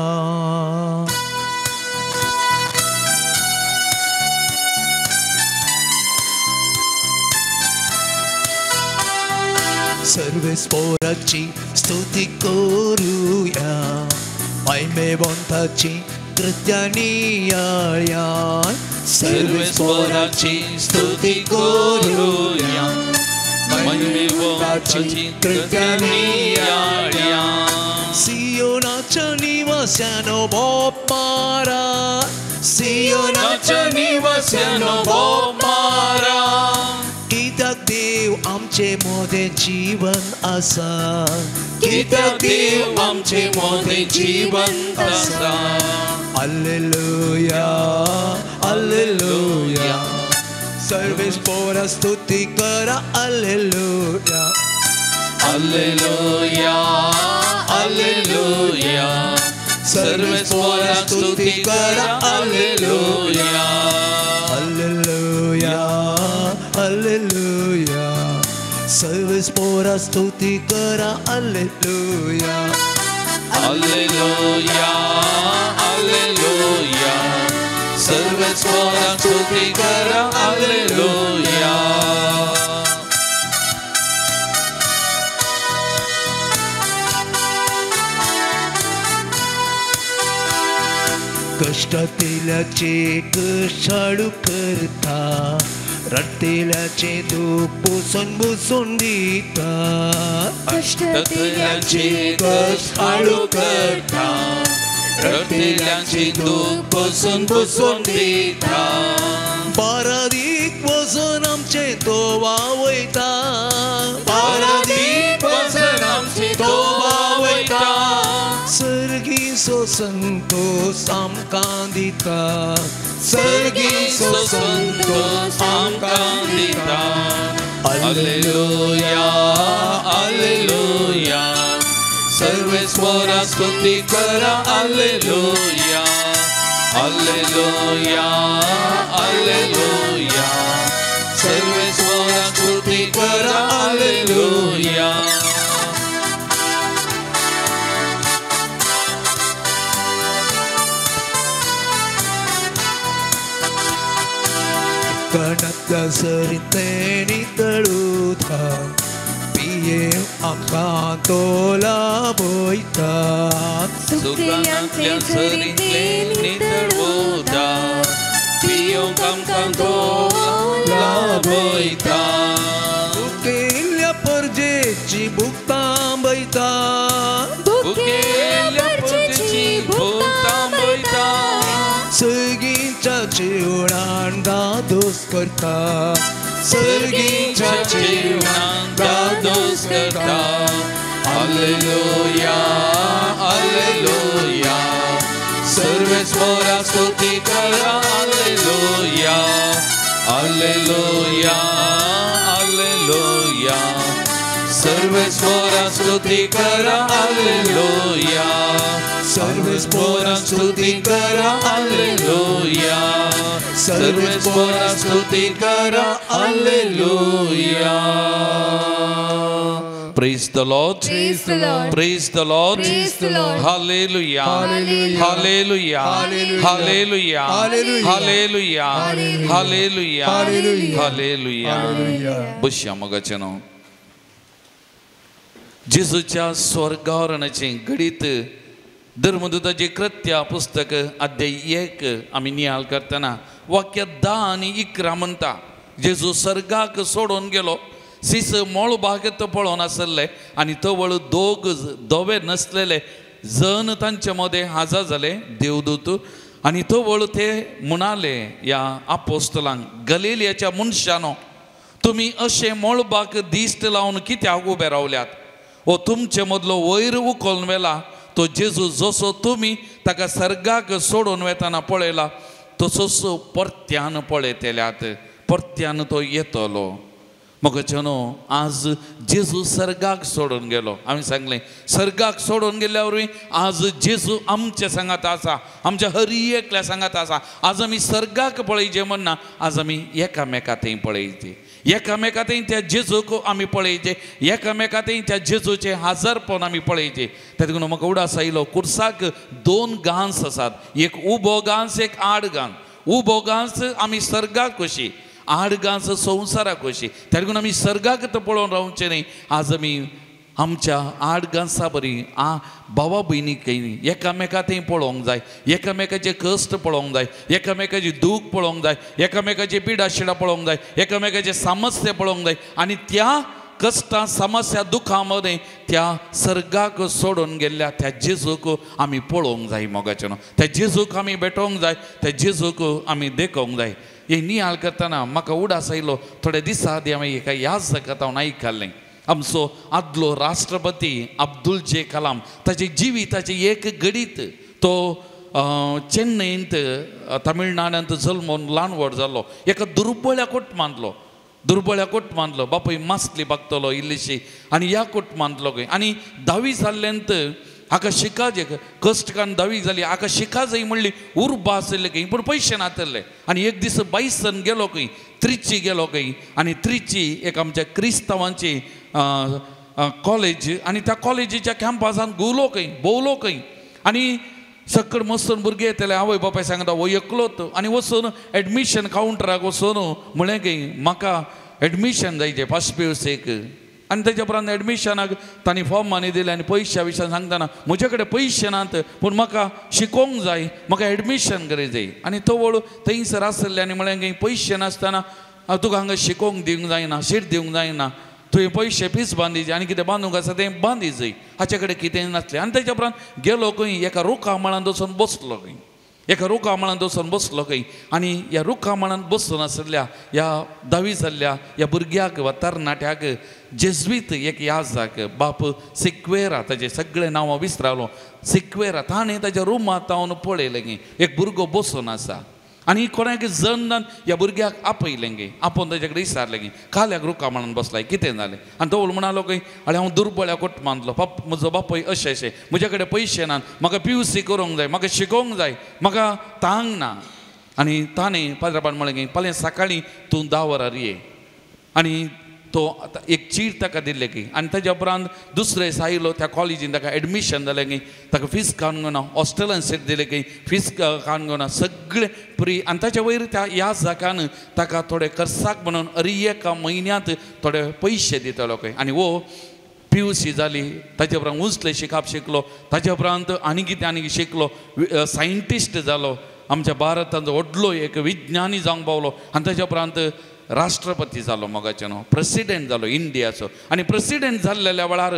सर्वेस्पराची स्तुती करुया, महिमेवंताची कृत्यानी या. सर्वेस्पराची स्तुती करुया, महिमेवंताची कृत्यानी या. सियोनाच्या निवास्यानो बोप मारा, सियोनाच्या निवास्यानो बोप मारा. कित्याक देव आमचे मोदें जीवन आसा, कित्याक देव आमचे मोदें जीवन आसा. Alleluia, alleluia. सर्वेस्परा स्तुती करा, alleluia, alleluia, alleluia. सर्वेस्परा स्तुती करा, alleluia, alleluia, alleluia. सर्वेस्परा स्तुती करा, alleluia, alleluia, alleluia. सर्वेस्परा स्तुती करा, alleluia. कष्टातेल्याचे कशाळू करता, रडतेल्याचे दुःख पुसून पुसून दिता. कष्टातेल्याचे कशाळू करता, रडतेल्याचे दुःख पुसून पुसून दिता. पारादीक वचून आमचे तो वावयता, पारादीक वचून आमचे तो वावयता. सर्गीचो संतोष आमकां दिता, सर्गीचो संतोष आमकां दिता. Alleluia, alleluia. सर्वेस्परा स्तुती करा, alleluia, alleluia, alleluia. सर्वेस्परा स्तुती करा, alleluia. कणांतल्या सरींतलें नितळुता, पिये आमकां तो लाभयता. सुकानांतल्या सरींतलें नितळुता, पियोंक आमकां तो लाभयता. भुकेल्ल्या परजेची भूक थांबयता, भुकेल्ल्या परजेची भूक थांबयता. सर्गीच्या जेवणान दादोस करता, सर्गीच्या जेवणान दादोस करता. Alleluia, alleluia. सर्वेस्परा स्तुती करा, alleluia, alleluia, alleluia. सर्वेस्परा स्तुती करा, alleluia. सर्वेस्परा स्तुती करा, alleluia. सर्वेस्परा स्तुती करा, alleluia. Praise the Lord. Praise the Lord. Praise the Lord. Praise the Lord. Hallelujah. Hallelujah. Hallelujah. Hallelujah. Hallelujah. Hallelujah. Hallelujah. बसया मोगाचेनो. जेजूच्या स्वर्गावरणाचें घडीत धर्मदूताचें कृत्या पुस्तक अध्याय 1 आमी नियाळ करतना वाक्य 10 आनी 11 म्हणटा, जेजू सर्गाक सोडून गेलो. सीस मळबाक पळोवन आसले आनी तवळ दोग धवे नसलेले जण तांचे मदें हाजर जाले देवदूत. आनी तवळ ते म्हणाले ह्या आपोस्तलांक, गलिलियाच्या मनशानो, तुमी अशें मळबाक दिश्ट लावन कित्याक उबे रावल्यात? हो तुमचे मदलो वयर उखलून व्हेला तो जेजू जसो तुमी ताका सर्गाक सोडून वेतना पळयला तसोच परत्यान पळयतल्यात, परत्यान तो येतलो. मोगाच्यानो, आज जेजू सर्गाक सोडून गेलो. आमी सांगलें सर्गाक सोडून गेल्ल्या वरवीं आज जेजू आमच्या सांगात आसा, आमच्या हर एकल्या सांगात आसा. आज आमी सर्गाक पळयचे म्हणना, आज आमी एकामेका थंय पळयचे, एकामेका थंय त्या जेजूक आमी पळयचे, एकामेका थंय त्या जेजूचें हाजरपण आमी पळयचे. तेका लागून म्हाका उडास आयलो, कुर्साक दोन गांस आसात, एक उबो गांस, एक आड गांस. उबो गांस आमी सर्गाक कशी, आड गांस संवसाराक कशी. तेका लागून आमी सर्गाक तर पळोवन रावचें न्ही, आज आमी आमच्या आड गांसा बरी भावा भयणीक एकामेका थंय पळोवंक जाय, एकामेकाचे कश्ट पळोवंक जाय, एकामेकाची दूख पळोवंक जाय, एकामेकाची पिडाशिडा पळोवंक जाय, एकामेकाचे समस्या पळोवंक जाय. आनी त्या कश्टां समस्या दुखां मदें त्या सर्गाक सोडून गेल्ल्या त्या जेजूक आमी पळोवंक जाय. मोगाचें त्या जेजूक आमी भेटोवंक जाय, त्या जेजूक आमी देखोवंक जाय. हे नियाळ करतना म्हाका उडास आयलो, थोड्या दिसा आदीं हांवें एका याद जाता हांव आयकल्लें, आमचो आदलो राष्ट्रपती अब्दुल जे कलाम ताचे जिविताचें एक घडीत तो चेन्नईंत तमिळनाडांत जल्मून ल्हान व्हड जालो. एका दुर्बळ्या कुटुंबांतलो, दुर्बळ्या कुटुंबांतलो, बापूय मासली बागतलो इल्लीशी आनी ह्या कुटुंबांतलो खंय. आनी धावी जाल्ल्यांत हाका शिकाजे कश्ट काडून धावी जाली, हाका शिका जाय म्हणली उर्बा आशिल्ली खंय, पूण पयशे नातले. आनी एक दीस बायसन गेलो खंय, त्रिची गेलो खंय, आनी त्रिची एक आमच्या क्रिस्तांवांची कॉलेज, आनी त्या कॉलेजीच्या कॅम्पासान घुंवलो खंय, भोंवलो खंय. आनी सकड मस्तून भुरगे येतले, आवय बापाय सांगता हो एकलोत. आनी वचून एडमिशन कावंटराक वचून म्हळें खंय म्हाका एडमिशन जायचें फर्स्ट पी.यू.सीक. आनी तेच्या उपरांत एडमिशनाक तांणी फॉर्म आनी दिलें आनी पयश्या विशयान सांगतना म्हजे कडेन पयशे नात पूण म्हाका शिकोवंक जाय, म्हाका एडमिशन करी जाय. आनी तवळ थंयसर आसले आनी म्हळें खंय पयशे नासतना तुका हांगा शिकोवंक दिवंक जायना, शीट दिवंक जायना, तुवें पयशे फीस बांदी आनी कितें बांदूंक आसा तें बांदी जाय. हाचे कडेन कितें नासलें. आनी तेच्या उपरांत गेलो खंय एका रुखा मळांत वचून बसलो खंय, एका रुखा मळांत वचून बसलो खंय. आनी ह्या रुखा मळांत बसून आशिल्ल्या ह्या धावी जाल्ल्या ह्या भुरग्याक वा तरणाट्याक जेज्वीत एक याजाक बाप सिक्वेरा, ताजें सगळें नांव हांव विसरालो, सिक्वेरा, ताणें ताज्या रुमांत हांव पळयलें गे एक भुरगो बसून आसा. आनी कोणाक जन ह्या भुरग्याक आपयलें गे, आपोवन ताजे कडेन विचारलें गे काल्याक रुखा म्हणून बसलाय कितें जालें? आनी तो म्हणालो खंय आनी हांव दुर्बळ्या कुटुंबांतलो, पाप म्हजो बापूय अशें अशें, म्हजे कडेन पयशे नात, म्हाका पी.यू.सी करूंक जाय, म्हाका शिकोवंक जाय, म्हाका तांक ना. आनी ताणें पाद्रापान म्हणलें की फाल्यां सकाळीं तूं 10 वरार ये. आनी तो एक चीट ताका दिल्लें की. आनी ताज्या उपरांत दुसरे दीस आयलो त्या कॉलेजीन ताका एडमिशन जालें की, ताका फीस काडून घेवना, हॉस्टेलान सीट दिलें की, फीस काडून घेवना, सगळें फ्री. आनी ताच्या वयर त्या ह्या जाकान ताका थोडे खर्चाक म्हणून अरी एका म्हयन्यांत थोडे पयशे दितालो खंय. आनी हो पी.यू.सी जाली, ताच्या उपरांत उंचलें शिकप शिकलो, ताच्या उपरांत आनी कितें आनी शिकलो, सायंटिस्ट जालो, आमच्या भारतांत व्हडलो एक विज्ञानी जावंक पावलो. आनी ताच्या उपरांत राष्ट्रपती जालो, मोगाचें न्हू प्रेसिडेंट जालो इंडियाचो. आनी प्रेसिडेंट जाल्ल्या वेळार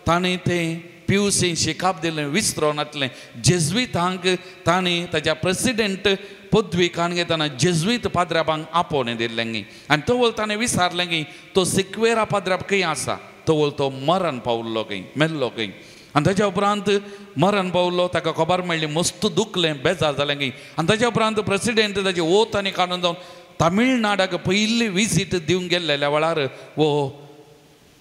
ताणें तें पी.यू.सी शिकप दिलें विसरोन नातलें. जेज्वितांक ताणें ताज्या प्रेसिडेंट पदवी काडून घेतना जेज्वीत पाद्राबांक आपोवणें दिल्लें गी. आनी तवळ ताणें विचारलें की तो सिक्वेरा पाद्राब खंय आसा? तवळ तो मरण पावल्लो खंय, मेल्लो खंय. आनी ताज्या उपरांत मरण पावलो, ताका खबर मेळ्ळी, मस्त दुखलें, बेजार जालें खंय. आनी ताज्या उपरांत प्रेसिडेंट ताजी ओत आनी काडून जावन तमिळनाडाक पयली विजीट दिवंक गेल्ल्या वेळार वो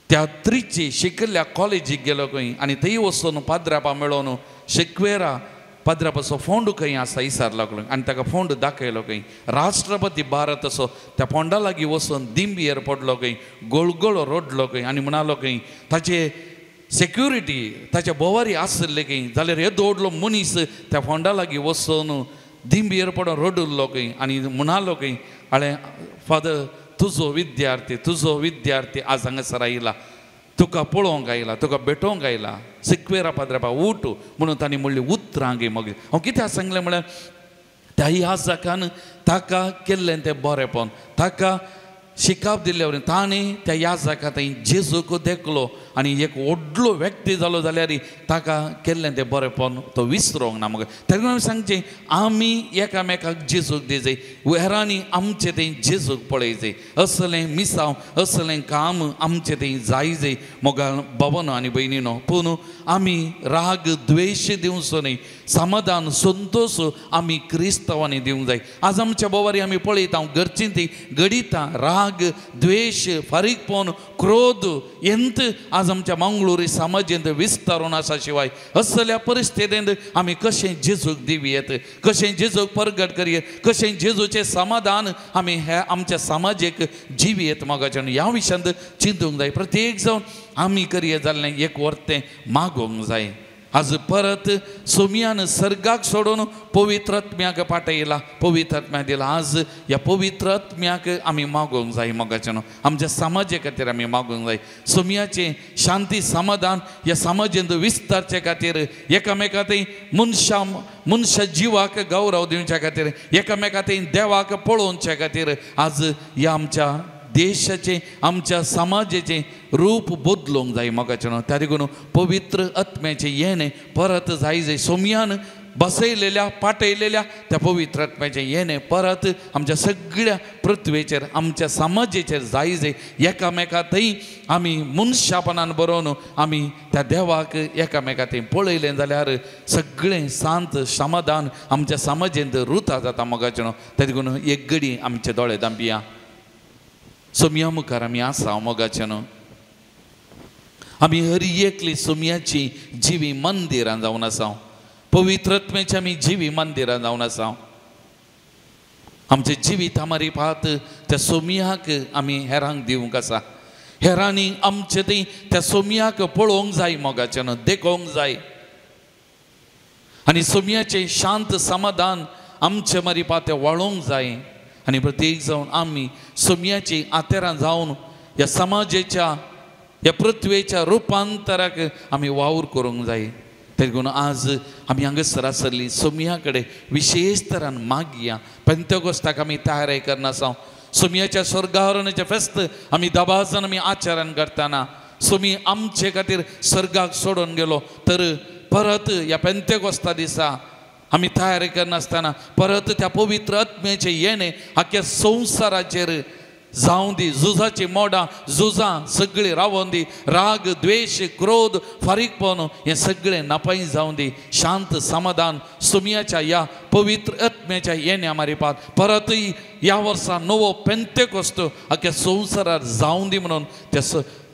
त्या त्रिची शिकिल्ल्या कॉलेजीक गेलो खंय. आनी थंय वचून पाद्रापा मेळोवन शिकवेरा पाद्रापाचो फोंड खंय आसा विचार लागलो आनी ताका फोंड दाखयलो खंय. राष्ट्रपती भारत असो त्या फोंडा लागीं वचून दिंबियेर पडलो खंय, गोळगोळो रडलो खंय. आनी म्हणालो खंय ताचे सेक्युरिटी ताच्या भोवारी आशिल्ले खंय, जाल्यार येदो व्हडलो मनीस त्या फोंडा लागीं वचून दिंबियेर पडून रडुल्लो खंय. आनी म्हणालो खंय आळे फादर तुजो विद्यार्थी, तुजो विद्यार्थी आज हांगासर आयला, तुका पळोवंक आयला, तुका भेटोवंक आयला, सिक्वेरा पाद्रापा उठ म्हणून तांणी म्हणली उतरां गे. मागीर हांव कित्याक सांगलें म्हळ्यार त्या ह्या जाकान ताका केल्लें तें बरेंपण, ताका शिकाप दिल्ल्या वरी ताणें त्या याजका थंय जेजूक देखलो आनी एक व्हडलो व्यक्ती जालो जाल्यार ताका केल्लें तें बरेंपण तो विसरोंक ना. मगो तेन्ना आमी सांगचें आमी एकामेकाक जेजूक दिवचे, हेरांनी आमचें थंय जेजूक पळयचें, असलें मिसांव असलें काम आमचें थंय जायचें मोगाळ बाबानो आनी भयणीनो. पूण आमी राग द्वेश दिवचो न्हय, समाधान संतोश आमी क्रिस्तांवांनी दिवंक जाय. आज आमच्या बोवारी आमी पळयता घरचीं ती घडिता राग द्वेश फारीकपण क्रोध हेंत आज आमच्या मंगळुरी समाजेंत विस्तारून आसा. शिवाय असल्या परिस्थितींत आमी कशें जेजूक दिवयेत, कशें जेजूक परगट करयेत, कशें जेजूचें समाधान आमी ह्या आमच्या समाजेक जिवयेत मोगाच्यान ह्या विशयांत चिंतूंक जाय. प्रत्येक जावन आमी करये जाल्लें एक वर्तें मागोवंक जाय. आज परत सोमयान सर्गाक सोडून पवित्र आत्म्याक पाटयला, पवित्र आत्म्या दिला. आज ह्या पवित्र आत्म्याक आमी मागोवंक जाय मोगाच्यान, आमच्या समाजे खातीर आमी मागोवंक जाय. सोमयाचें शांती समाधान ह्या समाजेंत विस्तारचे खातीर, एकामेका थंय मनशा मनशा जिवाक गौरव दिवच्या खातीर, एकामेका थंय देवाक पळोवच्या खातीर आज ह्या आमच्या देशाचें आमच्या समाजाचें रूप बदलूंक जाय मोगाच्यान. त्या देखून पवित्र आत्म्याचें येणें परत जाय जाय. सोमयान बसयलेल्या पाटयलेल्या त्या पवित्र आत्म्याचें येणें परत आमच्या सगळ्या पृथ्वेचेर आमच्या समाजेचेर जाय जाय. एकामेका थंय आमी मनशापणान बरोवन आमी त्या देवाक एकामेका थंय पळयलें जाल्यार सगळें शांत समाधान आमच्या समाजेंत रुता जाता मोगाच्यान. त्या देखून एक घडी आमचे दोळे दांपया. सोमया मुखार आमी आसा मोगाच्यान. आमी हर एकली सोमयाची जिवी मंदिरां जावन आसा, पवित्र आत्म्याची आमी जिवी मंदिरां जावन आसा. आमचें जिवीत आमारी पात त्या सोमयाक आमी हेरांक दिवंक आसा. हेरांनी आमचें थंय त्या सोमयाक पळोवंक जाय मोगाच्यान, देखोवंक जाय आनी सोमयाचें शांत समाधान आमचे मारी पात वाळोवंक जाय. आनी प्रत्येक जावन आमी सोमयाची आतेरां जावन ह्या समाजेच्या ह्या पृथ्वेच्या रुपांतराक आमी वावर करूंक जाय. देखून आज आमी हांगासर आसली सोमया कडेन विशेश तरान मागया. पेंतेकोस्ताक आमी तयारी करना, सोमयाच्या स्वर्गारोहणाचें फेस्त आमी दबाजान आमी आचरण करतना सोमी आमचे खातीर स्वर्गाक सोडून गेलो तर परत ह्या पेंतेकोस्ता दिसा आमी तयारी करनासतना परत त्या पवित्र आत्म्याचें येणें आख्या संवसाराचेर जावं दी. झुजाची मोडां झुजां सगळीं रावोन दी, राग द्वेश क्रोध फारीकपण हें सगळें नापाय जावं दी. शांत समाधान सोमयाच्या ह्या पवित्र आत्म्याच्या येण्या मारिपात परतय ह्या वर्सा नवो पेंतेकोस्त आख्या संवसारार जावं दी म्हणून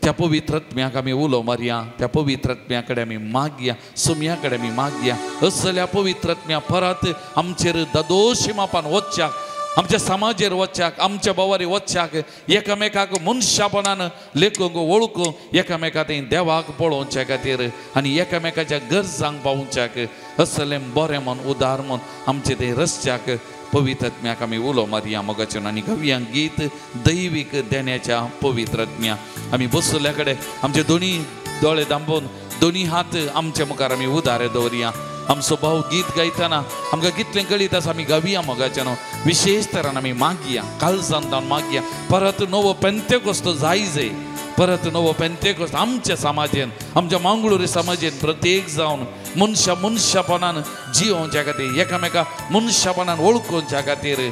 त्या पवित्र आत्म्याक आमी उलो मारया, त्या पवित्र आत्म्या कडेन आमी मागया, सोमया कडेन आमी मागया. असल्या पवित्र आत्म्या परत आमचेर दादोशी मापान वच्च्याक, आमच्या समाजेर वच्च्याक, आमच्या बोवारी वच्च्याक, एकामेकाक मनशापणान लेखूंक वळखूंक, एकामेका थंय देवाक पळोवच्या खातीर आनी एकामेकाच्या गरजांक पावोवच्याक असलें बरें मन उदार मन आमचें थंय रस्त्याक पवित्र आत्म्याक आमी उलो मारया मोगाच्यान. आनी गावया गीत दैवीक देण्याच्या पवित्र आत्म्या. आमी बसल्या कडेन आमचे दोनी दोळे दांबून दोनी हात आमच्या मुखार आमी उदारे दवरया. आमचो भाव गीत गायतना आमकां कितलें कळीत आसा आमी गावया मोगाच्यान. विशेश तरान आमी मागया, काळजान जावन मागया. परत नवो पेंतेकोस्त जाय जाय, परत नवो पेंतेकोस्त आमच्या समाजेन आमच्या मंगळुरी समाजेन प्रत्येक जावन मनशा मनशापणान जियोवच्या खातीर, एकामेका मनशापणान वळखुच्या खातीर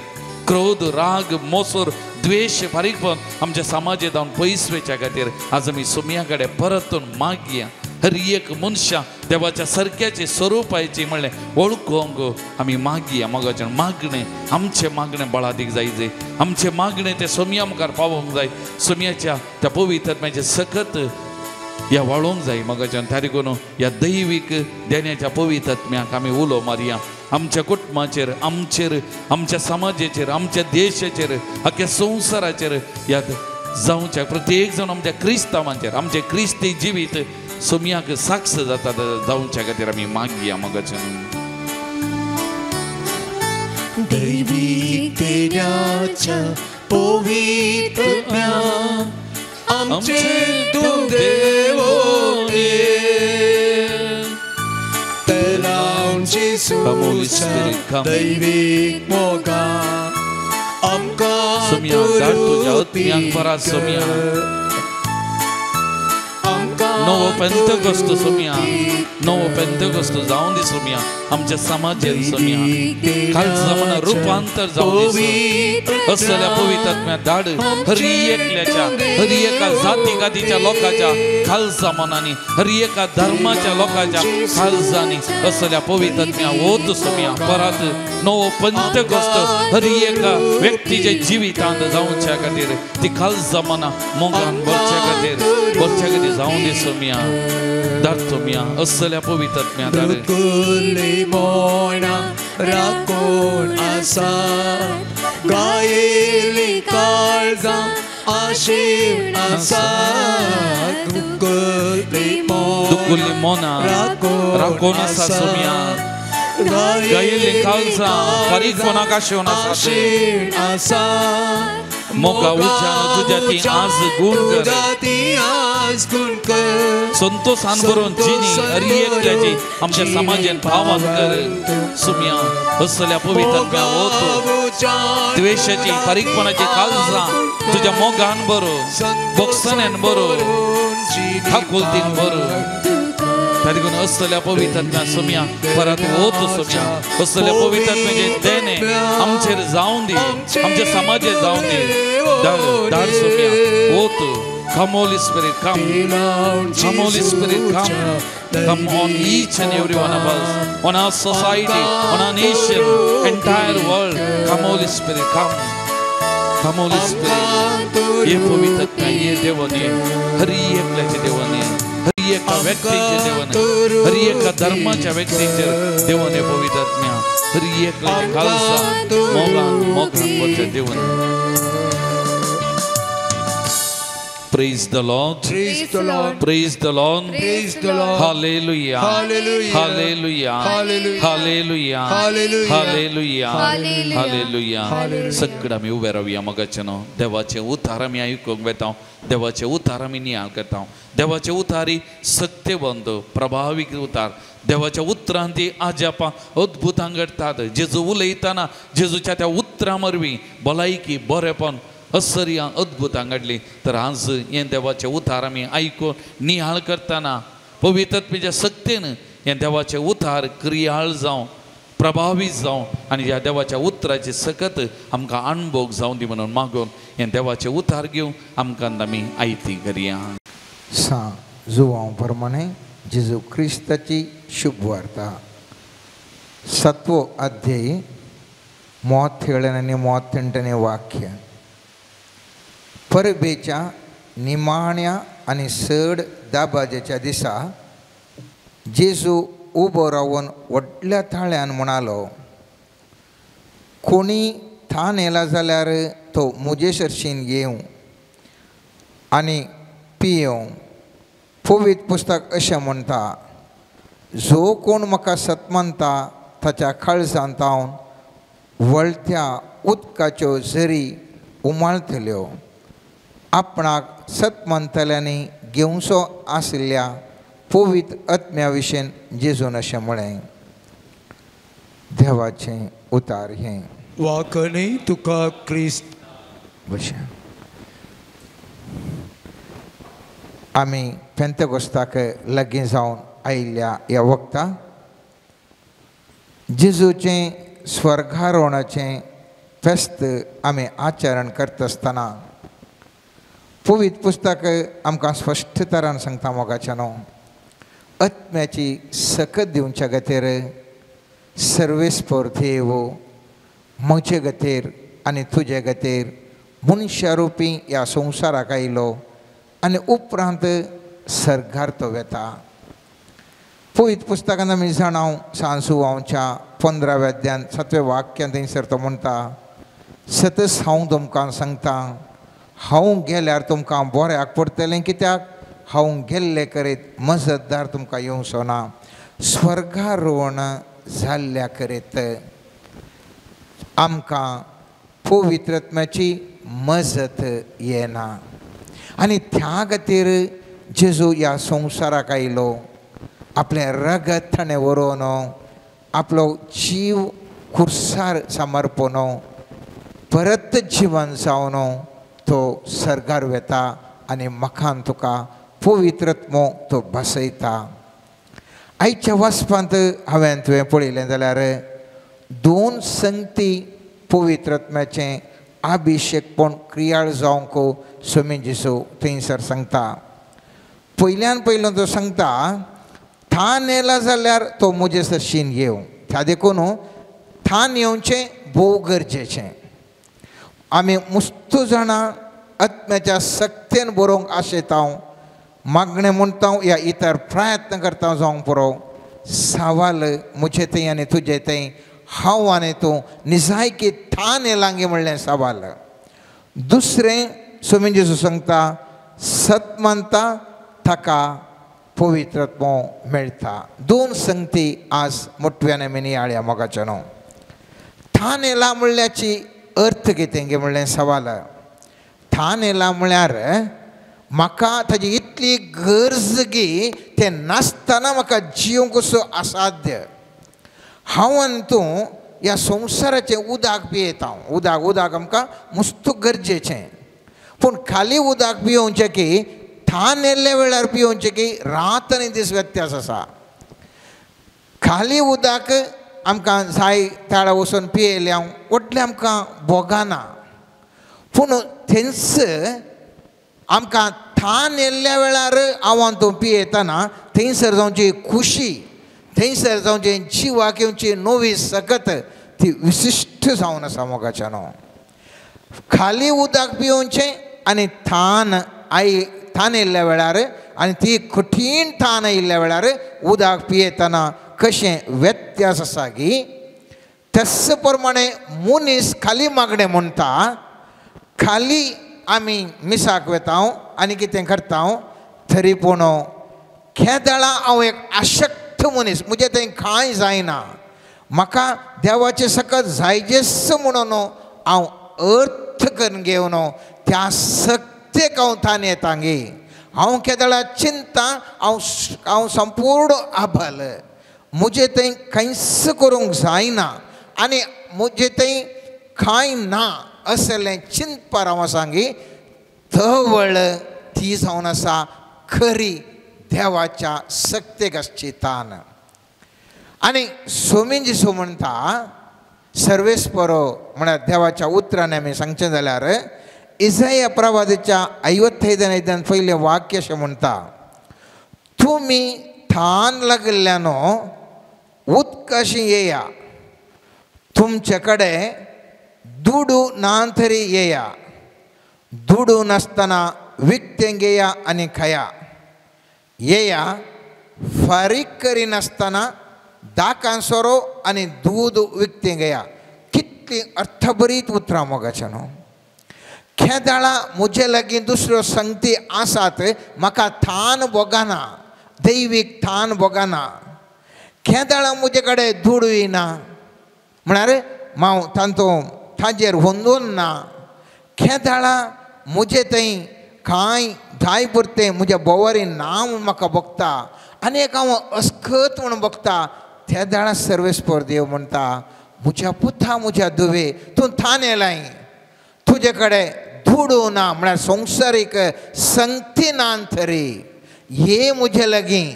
क्रोध राग मोसोर द्वेश फारीकपण आमच्या समाजेंत जावन पयस वयच्या खातीर आज आमी सोमया कडेन परतून मागया. हर एक मनशा देवाच्या सारक्याचे स्वरुपाची म्हणलें वळखूंक आमी मागया मोगाच्यान. मागणें आमचें मागणें बळादीक जाय जाय, आमचें मागणें तें सोमया मुखार पावोवंक जाय. सोमयाच्या त्या पवित्र आत्म्याचें सकत ह्या वाळोवंक जाय मोगाच्यान. त्या देखून ह्या दैवीक देण्याच्या पवित्र आत्म्याक आमी उलो मारया. आमच्या कुटुंबाचेर आमचेर आमच्या समाजाचेर आमच्या देशाचेर आख्या संवसाराचेर ह्या जावच्या प्रत्येक जाण आमच्या क्रिस्तांवांचेर आमचें क्रिस्ती जिवीत सोमयाक साक्ष जाता जावच्या खातीर आमी मागया मोगाच्यान. दैवीक देण्याच्या पवित्र आत्म्या आमचे तूं देवो तेलावची Come, Holy Spirit, come. दैवीक मोगा आमकां सोम्या धाड तुज्या आत्म्याक परात सोम्या. नवो पेंतकोस्त सोम्या, नवो पेंतकोस्त जावन दी सोम्या आमच्या समाजेन सोम्या. कालचा मना रुपांतर जावन दी. असल्या पवित्र आत्म्या धाड हर एकल्याच्या, हर एका जाती गातीच्या लोकांच्या खालसा मनांनी, हर एका धर्माच्या लोकांच्या खालसांनी असल्या पवित्र आत्म्या वत सोम्या. परत नवो पेंतकोस्त हर एका व्यक्तीच्या जिवितांत जावच्या खातीर, ती खालसा मना मोगान भरच्या खातीर, भरच्या खातीर जावन दी सोम्या. धाड सोम्या असल्या पवित्र आत्म्या धाड. राखून आसा गायली काळजां आशेन आसा. दुकुल्ली मोना राखून आसा सोम्या. गायली काळजां फारीकपणाक आशेवन आसा. मोगा उज्यान तुज्या ती आज गुण कर, संतोषान भरून जिनी हर एकल्याची आमच्या समाजान भावान कर सोम्या. असल्या पवित्र आत्म्या वत द्वेशाची फारीकपणाची काळजां तुज्या मोगान बरो, बोगसण्यान बरो, ठाकुलतीन बरो. ताका असल्या पवित्र आत्म्या सोम्या परत वत सोम्या. असल्या पवित्र आत्म्याचे देणे आमचेर जावन दी, आमच्या समाजेर जावन दी. धाड धाड सोम्या वत. Come Holy Spirit, come. Come Holy Spirit, come. Come on each and every one of us, on our society, on our nation, entire world. Come Holy Spirit, come. Come Holy Spirit. ये पवित्र आत्म्या ये देवाने, हर एकल्याचे देवाने, हर एका व्यक्तीचे देवाने, हर एका धर्माच्या व्यक्तीचे देवाने पवित्र आत्म्या हर एकल्याचे खालसा मोगान मोगान भरच्या देवाने. Praise the Lord. Praise the Lord. Praise the Lord. Praise the Lord. Hallelujah. Hallelujah. Hallelujah. Hallelujah. Hallelujah. Hallelujah. Hallelujah. Hallelujah. सगळं आमी उबे रावया मोगाचें न्हू. देवाचें उतार आमी आयकूंक वेता, देवाचें उतार आमी नियाळ करता. देवाचें उतारी सत्यवंत प्रभावी उतार. देवाच्या उतरान ती आजापां अद्भुतां घडटात. जेजू उलयतना जेजूच्या त्या उतरां वरवीं भलायकी बरेपण असर्यां अद्भुतां घडली. तर आज हें देवाचें उतार आमी आयकून निहाळ करतना पवित्र आत्म्याच्या सक्तेन हें देवाचें उतार क्रियाळ जावं, प्रभावी जावं आनी ह्या देवाच्या उतराची सकत आमकां अणभोग जावं दी म्हणून मागून हें देवाचें उतार घेवन आमकां आमी आयती करया. सां जुवांव प्रमाणे जेजू क्रिस्ताची शुभवार्ता 7वो अध्याय 37 आनी 38 वाक्य. परबेच्या निमाण्या आनी चड दाबाजेच्या दिसा जेजू उबो रावन व्हडल्या ताळ्यान म्हणालो, कोणी थान येला जाल्यार तो म्हजे सरशीन येवं आनी पियेवं. पवित्र पुस्तक अशें म्हणटा, जो कोण म्हाका सत मानता ताच्या काळजांत हांव वळत्या उदकाच्यो झरी उमाळतल्यो. आपणाक सत मानतल्यांनी घेवचो आशिल्ल्या पवित्र आत्म्या विशीं जेजून अशें म्हळें. देवाचें उतार हें. वाकणे तुका क्रिस्त. बशें आमी पेंतेकोस्ताक लागीं जावन आयिल्ल्या ह्या वखता जेजूचें स्वर्गारोहणाचें फेस्त आमी आचरण करता आसतना पवित्र पुस्तक आमकां स्पश्ट तरान सांगता मोगाच्या न्हू, आत्म्याची सकत दिवच्या खातीर सर्वेस्पर देव म्हजे खातीर आनी तुजे खातीर मनशा रुपी ह्या संवसाराक आयलो आनी उपरांत सर्गार तो वेता. पवित्र पुस्तकान आमी जाणां सांसुवांच्या 15व्या अध्यायांत 7व्या वाक्यांत थंयसर तो म्हणटा, सतच हांव तुमकां सांगता, हांव गेल्यार तुमकां बऱ्याक पडटलें, कित्याक हांव गेल्ले करीत मजतदार तुमकां येवचो ना. स्वर्गारोहण जाल्ल्या करीत आमकां पवित्र आत्म्याची मजत येना आनी त्या खातीर जेजू ह्या संवसाराक आयलो, आपलें रगत ताणें व्हरोवन आपलो जीव खुर्सार समर्पण परत जिवन जावन तो सर्गार वेता आनी म्हाका तुका पवित्रत्मो तो बसयता. आयच्या वाचपांत हांवें तुवें पळयलें जाल्यार दोन संगती पवित्रत्म्याचें अभिशेकपण क्रियाळ जावंक स्वामी जेजू थंयसर सांगता. पयल्यान पयलो तो सांगता थान येयला जाल्यार तो म्हजे सरशीन येवं. त्या देखून थान येवचें भोव गरजेचें. आमी मुस्तू जाणां आत्म्याच्या सक्तेन बरोवंक आशेता, मागणें म्हणटा या इतर प्रयत्न करता जावंक पुरो. सवाल म्हजे थंय आनी तुजे थंय हांव आनी तूं निजायकी थान येलांगी म्हणलें सवाल. दुसरें स्वामी जेजू सांगता सत मानता ताका पवित्रत्मो मेळटा. दोन संगती आज मोटव्यान आमी नियाळया मोगाच्या न्हू. थान येला म्हणल्याची अर्थ कितें गे म्हणलें सवाल. थान येला म्हळ्यार म्हाका ताजी इतली गरज गी तें नासतना म्हाका जिवंक कसो असाध्य. हांव आनी तूं ह्या संवसाराचें उदक पियेता. उदक उदक आमकां मुस्तू गरजेचें, पूण खाली उदक पियोवचें की थान येयल्ल्या वेळार पियोवचें की रात आनी दीस व्यत्यास आसा. खाली उदक आमकां जाय ताळा वचून पियेल्या व्हडलें आमकां भोगना, पूण थंयच आमकां थान येयल्ल्या वेळार हांव आनी तूं पियेतना थंयसर जावची खुशी, थंयसर जावचे जिवाक येवची नवी सकत ती विशिश्ट जावन आसा मोगाच्या न्हू. खाली उदक पियोवचें आनी थान I थान येयल्ल्या वेळार आनी ती कठीण थान आयिल्ल्या वेळार उदक पियेतना कशें व्यत्यास आसा की तस प्रमाणे मनीस खाली मागणें म्हणटा. खाली आमी मिसाक वेता आनी कितें करता तरी पूण खेदाळा हांव एक आशक्त मनीस, म्हजें थंय कांय जायना, म्हाका देवाचें सकत जायजेच म्हणून हांव अर्थ करून घेवन त्या सक्तेक हांव थान येता गे. हांव केदळा चिंता हांव हांव संपूर्ण आबल, म्हजें थंय कांयच करूंक जायना आनी म्हजें थंय कांय ना असलें चिंतपार हांव सांगी तवळ ती जावन आसा खरी देवाच्या सक्तेक आसची तान. आनी स्वामी जेजू म्हणटा सर्वेस्परो म्हळ्यार देवाच्या उतरान आमी सांगचें जाल्यार इजाया प्रवादाच्या 55 पयलें वाक्य अशें म्हणटा, तुमी थान लागिल्ल्यानो उदकाशी येया, तुमचे कडेन दुडू ना तरी येया, दुडू नासतना विकतें घेया आनी खाया, येया फारीक करिनासतना दाकां सोरो आनी दूद विकतें घेया. कितलीं अर्थभरीत उतरां मोगाच्या न्हू. खेदाळा म्हजे लागीं दुसऱ्यो संगती आसात, म्हाका थान भोगना, दैवीक थान भोगना. खेदाळा म्हजे कडेन दुडूय ना म्हळ्यार हांव तांतूं ताजेर होंदून ना. खेदाळा म्हजे थंय कांय जाय पुरतें म्हज्या बोवारी ना म्हूण म्हाका भोगता आनी एक हांव अस्कत म्हूण भोगता. त्या दाळा सर्वेस्पर देव म्हणटा म्हज्या पुता म्हज्या दुवे तूं थान येलाय, तुजे कडेन दुडू ना म्हळ्यार संवसारीक संगती ना तरी ये म्हजे लागीं,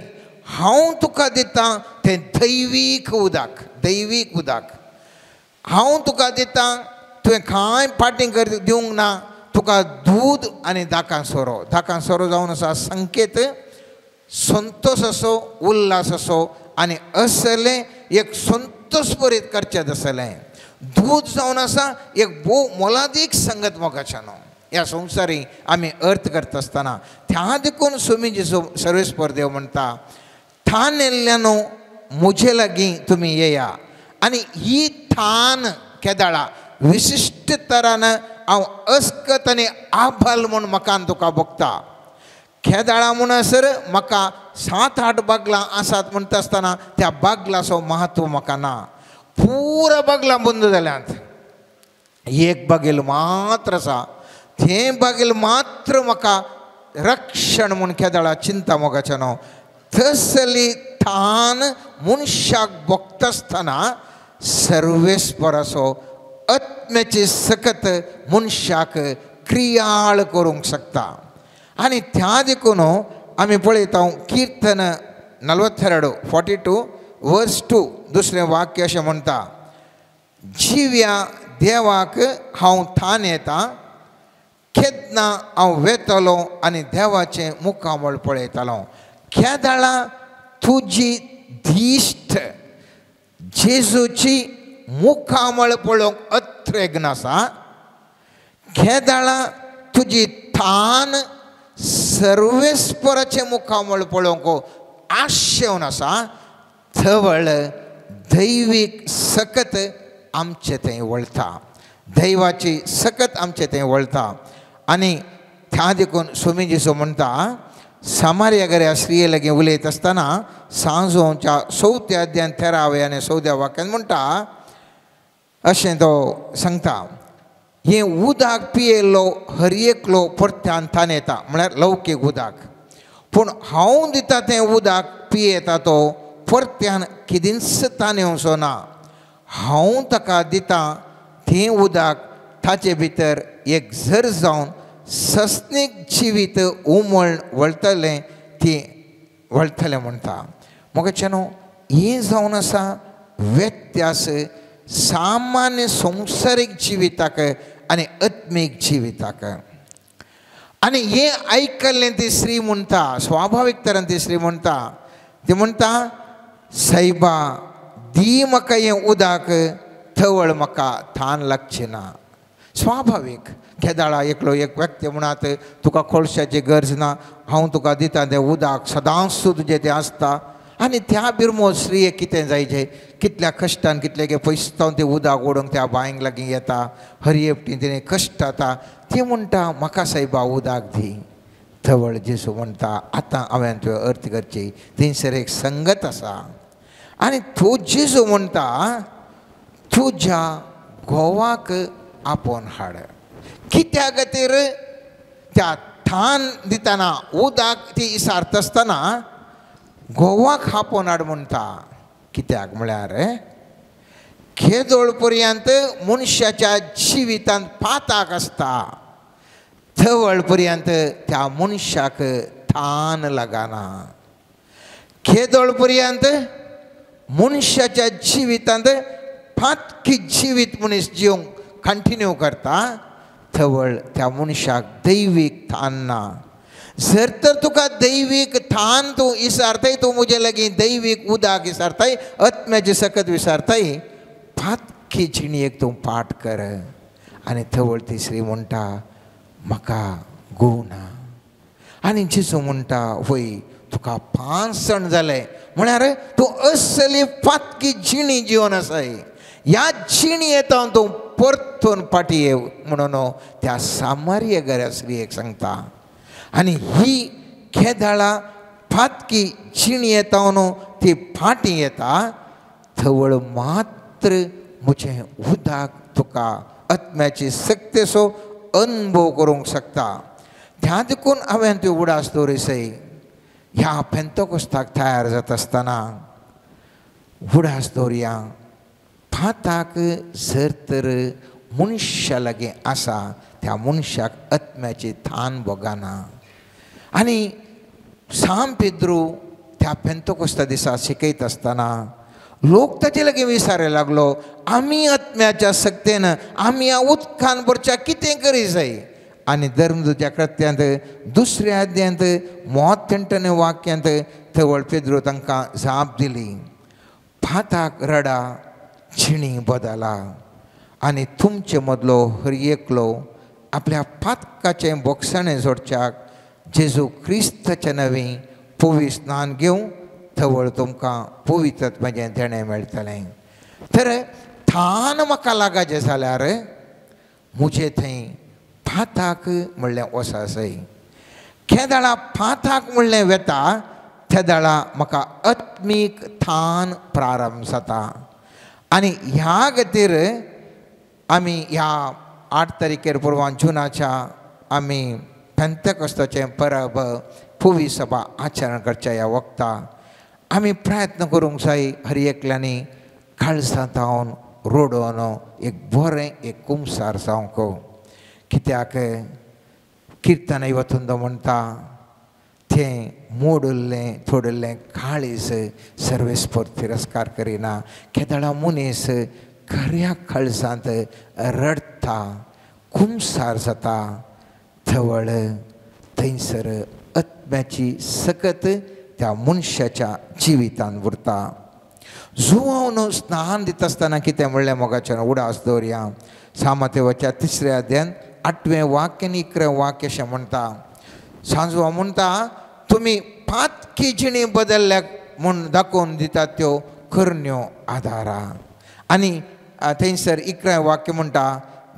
हांव तुका दितां तें दैवीक उदक, दैवीक उदक हांव तुका दितां, तुवें कांय फाटीं कर दिवंक ना, तुका दूद आनी दाकां सोरो. दाकां सोरो जावन आसा संकेत संतोश असो, उल्हास असो आनी असलें एक संतोश भरीत करचें आसलें. दूद जावन आसा एक भोव मोलादीक संगत मोगाच्या न्हू. ह्या संवसारी आमी अर्थ करता आसतना त्या देखून स्वामी जेजू सर्वेस्पर देव म्हणटा थान येयल्ल्यानो म्हजे लागीं तुमी येया. आनी ही थान केदाळा विशिश्ट तरान हांव अस्कत आनी आभाल म्हूण म्हाका तुका भोगता. खेदाळा म्हणसर म्हाका 7-8 बागलां आसात म्हणटा आसतना त्या बागलाचो महत्व म्हाका ना. पुरा बागलां बंद जाल्यांत, एक बागेल मात्र आसा, तें बागेल मात्र म्हाका रक्षण म्हूण केदाळा चिंता मोगाचें न्हू. तसली थान मनशाक भोगता आसतना सर्वेस्पराचो आत्म्याचो आत्म्याची सकत मनशाक क्रियाळ करूंक शकता. आनी त्या देखून आमी पळयता किर्तन 42 वर्स 2 दुसरें वाक्य अशें म्हणटा, जिव्या देवाक हांव थान येता, केन्ना हांव वेतलो आनी देवाचें मुखामळ पळयतालो. केदाळा तुजी दिश्ट जेजूची मुखामळ पळोवंक अत्रेग्न आसा, केदाळा तुजी थान सर्वेस्पराचें मुखामळ पळोवंक आशेवन आसा, थवळ दैवीक सकत आमचे थंय वळता, दैवाची सकत आमचे थंय वळता. आनी त्या देखून स्वामी जेजू म्हणटा सामारिया घरा स्त्रिये लागीं उलयत आसतना सांजोच्या 4 अध्यायान 13 आनी 14 वाक्यान म्हणटा अशें तो सांगता, हें उदक पियेल्लो हर एकलो परत्यान थान येता, म्हळ्यार लौकीक उदक, पूण हांव दिता तें उदक पियेता तो परत्यान कितेंच तान येवचो ना. हांव ताका दिता तें उदक ताचे भितर एक झर जावन सस्नीक जिवीत उमळ वळटलें ती वळटलें म्हणटा. मोगाचें न्हू हें जावन आसा व्यत्यास सामान्य संवसारीक जिविताक आनी आत्मीक जिविताक. आनी हें आयकल्लें ती स्त्री म्हणटा, स्वाभावीक तरेन ती स्त्री म्हणटा, ती म्हणटा सायबा दी म्हाका हें उदक, थवळ म्हाका थान लागचें ना. स्वाभावीक केदाळा एकलो एक व्यक्ती म्हणात तुका कोळशाची गरज ना, हांव तुका दिता तें उदक सदांच तुजें तें आसता. आनी त्या बिरमो स्त्रियेक कितें जायचें, कितल्या कश्टान कितले पयस जावन तें उदक ओडूंक त्या बांयक लागीं येता, हर एकटी तिणें कश्ट जाता, ती म्हणटा म्हाका सायबा उदक दी. थवळ जेजू म्हणटा आतां हांवें तुवें अर्थ करची, थंयसर एक संगत आसा. आनी तूं जेजू म्हणटा तुज्या घोवाक आपोवन हाड. कित्या खातीर त्या थान दितना उदक ती इसारता आसतना घोवाक आपोवन हाड म्हणटा. कित्याक म्हळ्यार खेदोळ पर्यंत मनशाच्या जिवितांत पाताक आसता, थवळ पर्यंत त्या मनशाक थान लागना. खेदोळ पर्यंत मनशाच्या जिवितांत पातकी जिवीत मनीस जिवंक कंटिन्यू करता, थवळ त्या मनशाक दैवीक थान ना. जर तर तुका दैवीक थान तूं विसारताय, तूं म्हजे लागीं दैवीक उदक विसारताय, आत्म्याची सकत विसारताय, पातकी जिणेक तूं पाठ कर. आनी थवळ ती स्त्री म्हणटा म्हाका घोव ना. आनी जेजू म्हणटा वय तुका 5 सण जाले, म्हळ्यार तूं असली पातकी जिणी जिवन आसाय, ह्या जिणयेंत तूं परतून फाटीं ये म्हणून त्या सामारिया घरा स्त्रियेक सांगता. आनी ही खेदाळा पातकी जिणयेंत ती फाटीं येता, थवळ मात्र म्हजें उदक तुका आत्म्याची सक्तेचो अनुभव करूंक शकता. त्या देखून हांवें त्यो उडास दवरिसय ह्या पेंतकोस्ताक तयार जाता आसतना उडास दवरया, पाताक जर तर मनशा लागीं आसा त्या मनशाक आत्म्याची थान भोगना. आनी सांत पेद्रू त्या पेंतकोस्ता दिसा शिकयत आसतना लोक ताचे लागीं विचारायला लागलो, आमी आत्म्याच्या सक्तेन आमी ह्या उदकान भरच्या कितें करी जाय. आनी धर्मदूत्या कृत्यांत 2 अध्यायांत 38 वाक्यांत थवळ पेद्रू तांकां जाप दिली, पाताक रडा, जिणी बदला आनी तुमचे मदलो हर एकलो आपल्या पातकाचें बोगसणें जोडच्याक जेजू क्रिस्ताच्या नवी पवित्र स्नान घेवन थवळ तुमकां पवित्र आत्म्याचें देणें मेळटलें. तर थान म्हाका लागाचें जाल्यार म्हजे थंय पाताक म्हणलें वसासय, केदाळा पाताक म्हणलें वेता तेदाळा म्हाका आत्मीक थान प्रारंभ जाता. आनी ह्या खातीर आमी ह्या 8 तारखेर पुर्वान जुनाच्या आमी पेंतकोस्ताचें परब पुवी सभा आचरण करच्या ह्या वखता आमी प्रयत्न करूंक जाय हर एकल्यांनी काळजांत जावन रोडोन एक बरें एक कुमसार जावंक. कित्याक किर्तन वतून तो म्हणटा तें मोडुल्लें थोडिल्लें काळीज सर्वेस्पर तिरस्कार करिना. केदळा मनीस खऱ्या काळजांत रडटा कुमसार जाता थवळ थंयसर आत्म्याची सकत त्या मनशाच्या जिवितान उरता. जुवान स्नान दिता आसतना कितें म्हणलें मोगाच्यान उडास दवरया. सामातेवाच्या 3 अध्यायान 8वें वाक्य आनी 11वें वाक्य अशें म्हणटा. सांजवा म्हणटा तुमी पातकी जिणी बदलल्या म्हूण दाखोवन दितात त्यो करण्यो आदारा. आनी थंयसर 11वें वाक्य म्हणटा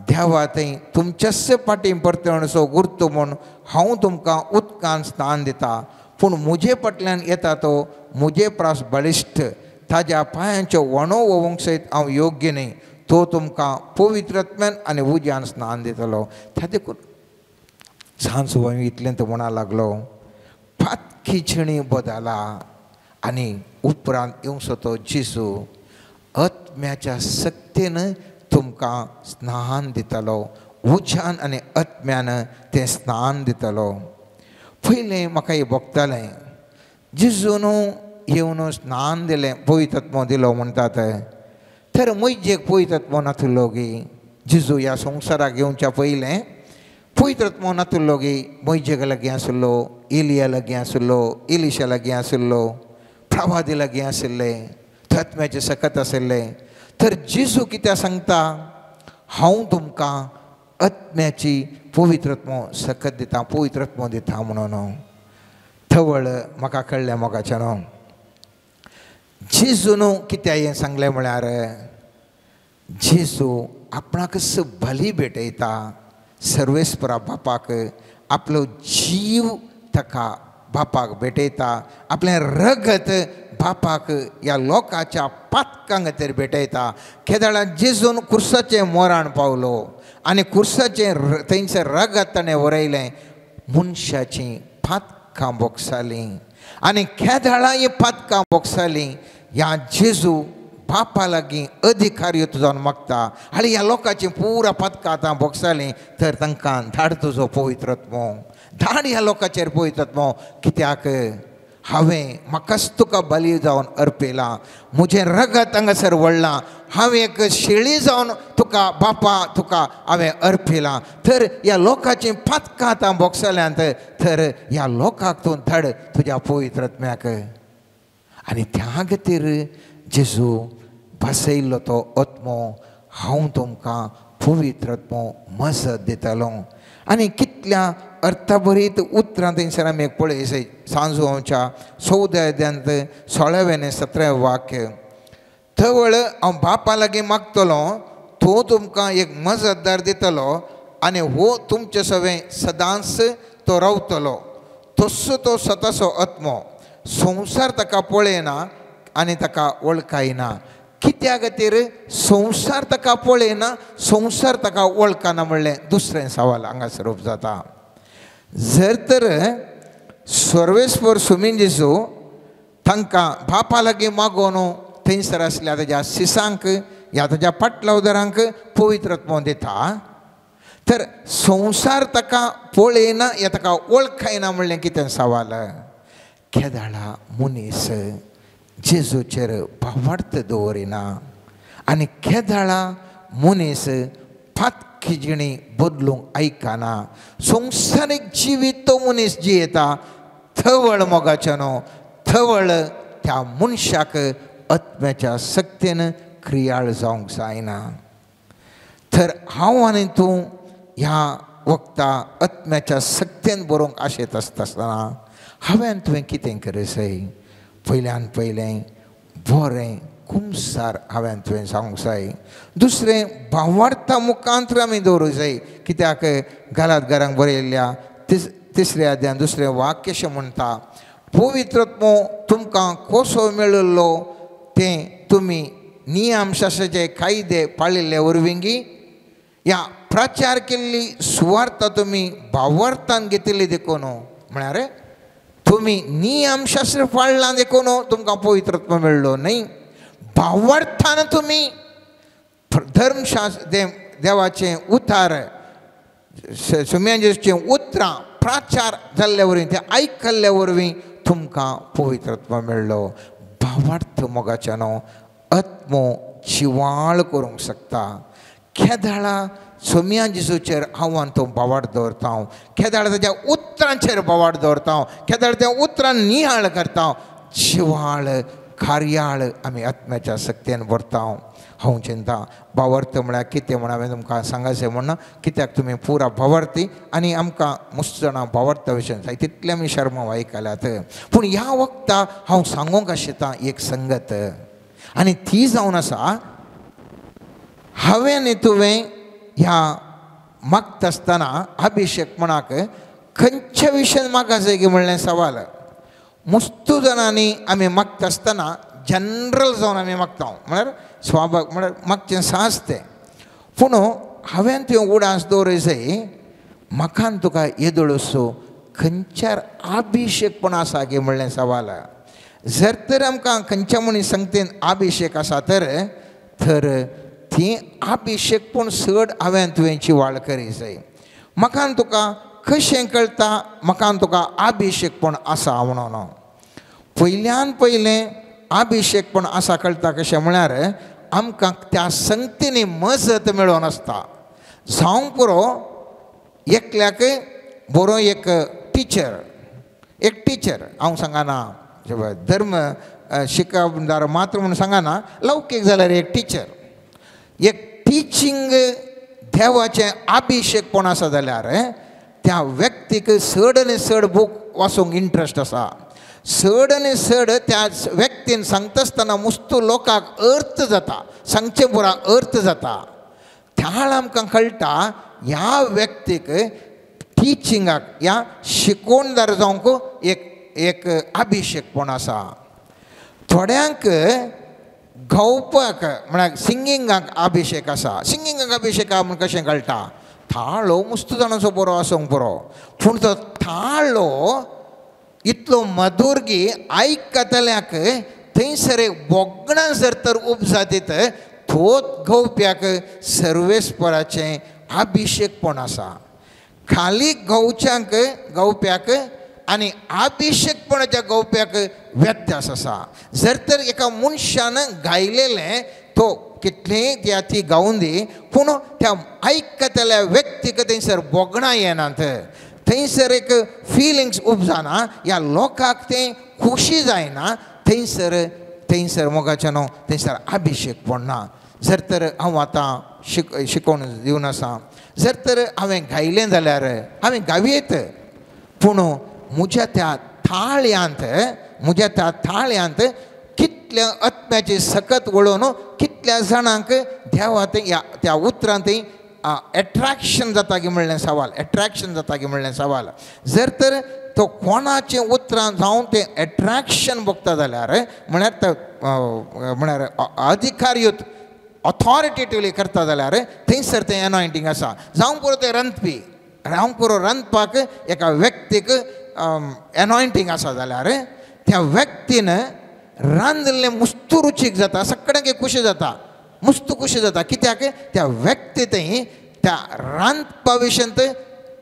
देवा थंय तुमच्याच फाटीं परतणसो गुर्तो म्हूण हांव तुमकां उदकान स्नान दिता, पूण म्हजे फाटल्यान येता तो म्हजे प्रास बळिश्ट, ताज्या पांयांच्यो वणो वोवंक सयत हांव योग्य न्हय, तो तुमकां पवित्र आत्म्यान आनी उज्यान स्नान दितलो. त्या देखून सांजो इतलें तो म्हणा लागलो पातकी जिणी बदला आनी उपरांत येवचो तो जेजू आत्म्याच्या सक्तीन तुमकां स्नान दितलो, उज्यान आनी आत्म्यान तें स्नान दितलो. पयलें म्हाका हें भोगतालें जेजून येवन स्नान दिलें पवित्र आत्मो दिलो म्हणटात, तर म्हजेक पवित्र आत्मो नातुल्लो गी जेजू ह्या संवसाराक येवच्या पयलें पवित्र आत्मो नातुल्लो गी म्हजे लागीं आशिल्लो, एलिया लागीं आशिल्लो, एलिशा लागीं आशिल्लो, प्रवादी लागीं आशिल्ले, आत्म्याचें सकत आशिल्लें. तर जेजू कित्याक सांगता हांव तुमकां आत्म्याची पवित्र आत्मो सकत दिता, पवित्र आत्मो दिता म्हणून. थवळ म्हाका कळ्ळें मोगाच्यान जेजून कित्याक हें सांगलें म्हळ्यार जेजू आपणाकच बली भेटयता सर्वेस्परा बापाक, आपलो जीव ताका बापाक भेटयता, आपलें रगत बापाक ह्या लोकांच्या पातकां खातीर भेटयता. केदळा जेजून कुर्साचें मोराण पावलो आनी कुर्साचें थंयसर रगत ताणें वरयलें, मनशाचीं पातकां भोगसालीं. आनी केदळा हीं पातकां भोगसालीं ह्या जेजू बापा लागीं अधिकार जावन मागता आनी ह्या लोकांची पुरा पातकां आतां भोगसालीं तर तांकां धाड तुजो पवित्र आत्मो, धाड ह्या लोकांचेर पवित्र आत्मो. कित्याक हांवें म्हाकाच तुका बली जावन अर्पिलां, म्हजें रगत हांगासर वळ्ळां, हांवें एक शेळी जावन तुका बापा तुका हांवें अर्पिलां, तर ह्या लोकांची पातकां आतां भोगसल्यांत तर ह्या लोकांक तूं धाड तुज्या पवित्र आत्म्याक. आनी त्या खातीर जेजू भासयल्लो तो आत्मो हांव तुमकां पवित्र आत्मो मजत दितलो. आनी कितल्या अर्थभरीत उतरां थंयसर आमी एक पळय सांजवाच्या 14 अध्यायांत 16वें आनी 17वें वाक्य. थवळ हांव बापा लागीं मागतलो, तो तुमकां एक मजतदार दितलो आनी हो तुमचे सवें सदांच तो रावतलो, तसो तो सताचो आत्मो. संवसार ताका पळयना आनी ताका वळखायना. कित्या खातीर संवसार ताका पळयना, संवसार ताका वळखना म्हणलें दुसरें सवाल हांगासर जाता. जर तर सर्वेस्पर सुमीन जेजू तांकां बापा लागीं मागोवन थंयसर आसल्या ताज्या सिसांक ह्या ताज्या पाटलावदारांक पवित्र आत्मो दिता, तर संवसार ताका पळयना ह्या ताका वळखायना म्हणलें कितें सवाल. केदळा मनीस जेजूचेर भावार्थ दवरिना आनी केदळा मनीस पातकी जिणी बदलूंक आयकना, संवसारीक जिवीत तो मनीस जियेता. थवळ मोगाच्यानो थवळ त्या मनशाक आत्म्याच्या सक्तीन क्रियाळ जावंक जायना. तर हांव आनी तूं ह्या वखता आत्म्याच्या सक्तीन बरोवंक आशेत आसता आसतना हांवें तुवें कितें करसय, पयल्यान पयलें बरें कुमसार हांवें तुवें जावंक जाय, दुसरें भावार्था मुखांतर आमी दवरूंक जाय. कित्याक गालात घरांक बरयल्ल्या 3 अध्यायान 2 वाक्य अशें म्हणटा, पवित्र आत्मो तुमकां कसो मेळिल्लो तें तुमी नियमशास्त्राचे कायदे पाळिल्ले वरवीं ह्या प्रचार केल्ली सुवार्ता तुमी भावार्थान घेतिल्ली देखून, म्हळ्यार तुमी नियमशास्त्र पाळ्ळां देखून तुमकां पवित्र आत्मो मेळ्ळो न्हय, भावार्थान तुमी धर्मशास्त्र देवाचें उतार सुम्याजेचें उतरां प्राचार जाल्ले वरवीं तें आयकल्ले वरवीं तुमकां पवित्र आत्मो मेळ्ळो. भावार्थ मोगाच्यानो आत्मो जिवाळ करूंक शकता. केदाळा सोम्या जेजूचेर हांव तो भावार्थ दवरता, केदाळा ताच्या उतरांचेर भावार्थ दवरता, केदाळ त्या उतरां नियाळ करता, जिवाळ कार्याळ आमी आत्म्याच्या शक्तीन भरता. हांव चिंता भावार्थ म्हळ्यार कितें म्हण हांवें तुमकां सांगाचें म्हण कित्याक तुमी पुरा भावार्थी आनी आमकां मुस्त जाणां भावार्था विशय जाय तितलें आमी शर्माव आयकल्यात. पूण ह्या वखता हांव सांगूंक आशिता एक संगत आनी ती जावन आसा हांवें आनी तुवें ह्या मागता आसतना अभिशेक म्हणाक खंयच्या विशयान मागा जाय की म्हणलें सवाल. मुस्तू जाणांनी आमी मागता आसतना जनरल जावन आमी मागता म्हळ्यार स्वाभाव म्हळ्यार मागचें साहस तें. पूण हांवें तुवें उडास दवरय जाय म्हाका तुका येदोळसो खंयच्यार अभिशेकपण आसा की म्हणलें सवाल. जर तर आमकां खंयच्या मनीस संगतेन अभिशेक आसा तर तर ती अभिशेकपण चड हांवें तुवें जिवाळ करी जाय. म्हाका तुका कशें कळटा म्हाका तुका अभिशेकपण आसा म्हणून? पयल्यान पयलें अभिशेकपण आसा कळटा कशें म्हळ्यार आमकां त्या संगतीनी मजत मेळोवन आसता. जावंक पुरो एकल्याक बरो एक टिचर, एक टिचर हांव सांगना धर्म शिकपदार मात्र म्हणून सांगना, लौकीक जाल्यार एक टिचर, एक टिचींग देवाचें अभिशेकपण आसा जाल्यार त्या व्यक्तीक चड आनी चड बूक वाचूंक इंट्रस्ट आसा. चड आनी चड त्या व्यक्तीन सांगता आसतना मुस्तू लोकांक अर्थ जाता, सांगचें पुरा अर्थ जाता. त्या आमकां कळटा ह्या व्यक्तीक टिचिंगाक ह्या शिकोवणदार जावंक एक एक अभिशेकपण आसा. थोड्यांक गावपाक म्हळ्यार सिंगिंगाक अभिशेक आसा. सिंगिंगाक अभिशेक आहा म्हूण कशें कळटा? थाळो मुस्त जाणांचो बरो आसूंक पुरो, पूण तो थाळो इतलो मधुरगी आयकतल्याक थंयसर एक बोगणां जर तर उपजातीत थोत गवप्याक सर्वेस्पराचें अभिशेकपण आसा. खाली गवच्यांक गवप्याक आनी अभिशेकपणाच्या गवप्याक व्यत्यास आसा. जर तर एका मनशान गायलेलें तो कितलेंय त्या ती गावून दी, पूण त्या आयकतल्या व्यक्तीक थंयसर बोगणां येनात, थंयसर एक फिलिंग्स उपजाना, ह्या लोकांक तें खोशी जायना, थंयसर थंयसर मोगाचें न्हू थंयसर अभिशेकपण ना. जर तर हांव आतां शिकोवन दिवन आसा, जर तर हांवें गायलें जाल्यार हांवें गावयेत, पूण म्हज्या त्या थाळयांत म्हज्या त्या थाळयांत कितल्या आत्म्याची सकत वळोवन कितल्या जाणांक देवा ह्या त्या उतरांत एट्रेक्शन जाता की म्हणलें सवाल, एट्रेक्शन जाता की म्हणलें सवाल. जर तर तो कोणाचें उतरां जावन तें एट्रेक्शन बघता जाल्यार म्हळ्यार म्हळ्यार अधिकारयुत ऑथॉरिटेटिवली करता जाल्यार थंयसर तें एनॉयंटींग आसा. जावंक पुरो तें रांदपी, जावंक पुरो रांदपाक एका व्यक्तीक एनॉयंटींग आसा जाल्यार त्या व्यक्तीन रांदिल्लें मुस्तू रुचीक जाता, सगळ्यांक खुशी जाता, मुस्तू खुशी जाता. कित्याक त्या व्यक्ती थंय त्या रांदपा विशयांत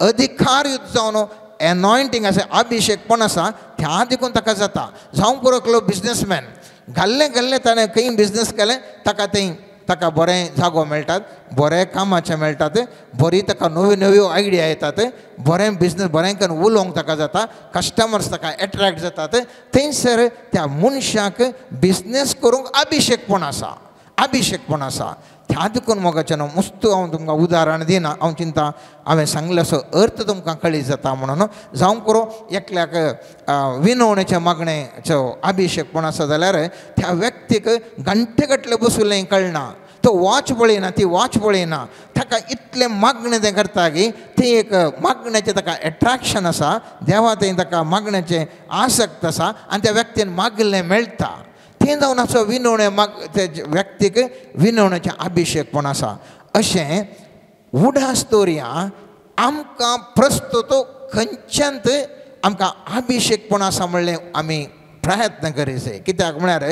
अधिकारयुत जावन एनॉयंटींग आसा, अभिशेकपण आसा, त्या देखून ताका जाता. जावंक पुरो एकलो बिजनसमॅन घाल्लें घाल्लें ताणें खंय बिजनस केलें ताका थंय ताका बरें जागो मेळटात, बरें कामाचें मेळटात, बरी ताका नव्यो नव्यो आयडिया येतात, बरें बिजनस बरें करून उलोवंक ताका जाता, कस्टमर्स ताका एट्रेक्ट जातात. थंयसर त्या मनशाक बिजनस करूंक अभिशेकपण आसा, अभिशेकपण आसा. त्या देखून मोगाचें न्हू मुस्तू हांव तुमकां उदाहरण दिना, हांव चिंता हांवें सांगलें असो अर्थ तुमकां कळीत जाता म्हणून. जावंक पुरो एकल्याक विनवणेचें मागणेचो अभिशेकपण आसा जाल्यार त्या व्यक्तीक घंटे गटले बसुल्लें कळना, तो वॉच पळयना, ती वॉच पळयना, ताका इतलें मागणें तें करता की तें एक मागण्याचें ताका एट्रेक्शन आसा, देवा थंय ताका मागण्याचें आसक्त आसा आनी त्या व्यक्तीन मागिल्लें मेळटा. तें जावन असो विनवणे माग ते व्यक्तीक विनवण्याचें अभिशेकपण आसा. अशें उडास दवरया आमकां प्रस्तुत खंयच्यान आमकां अभिशेकपण आसा म्हणलें आमी प्रयत्न करी जाय. कित्याक म्हळ्यार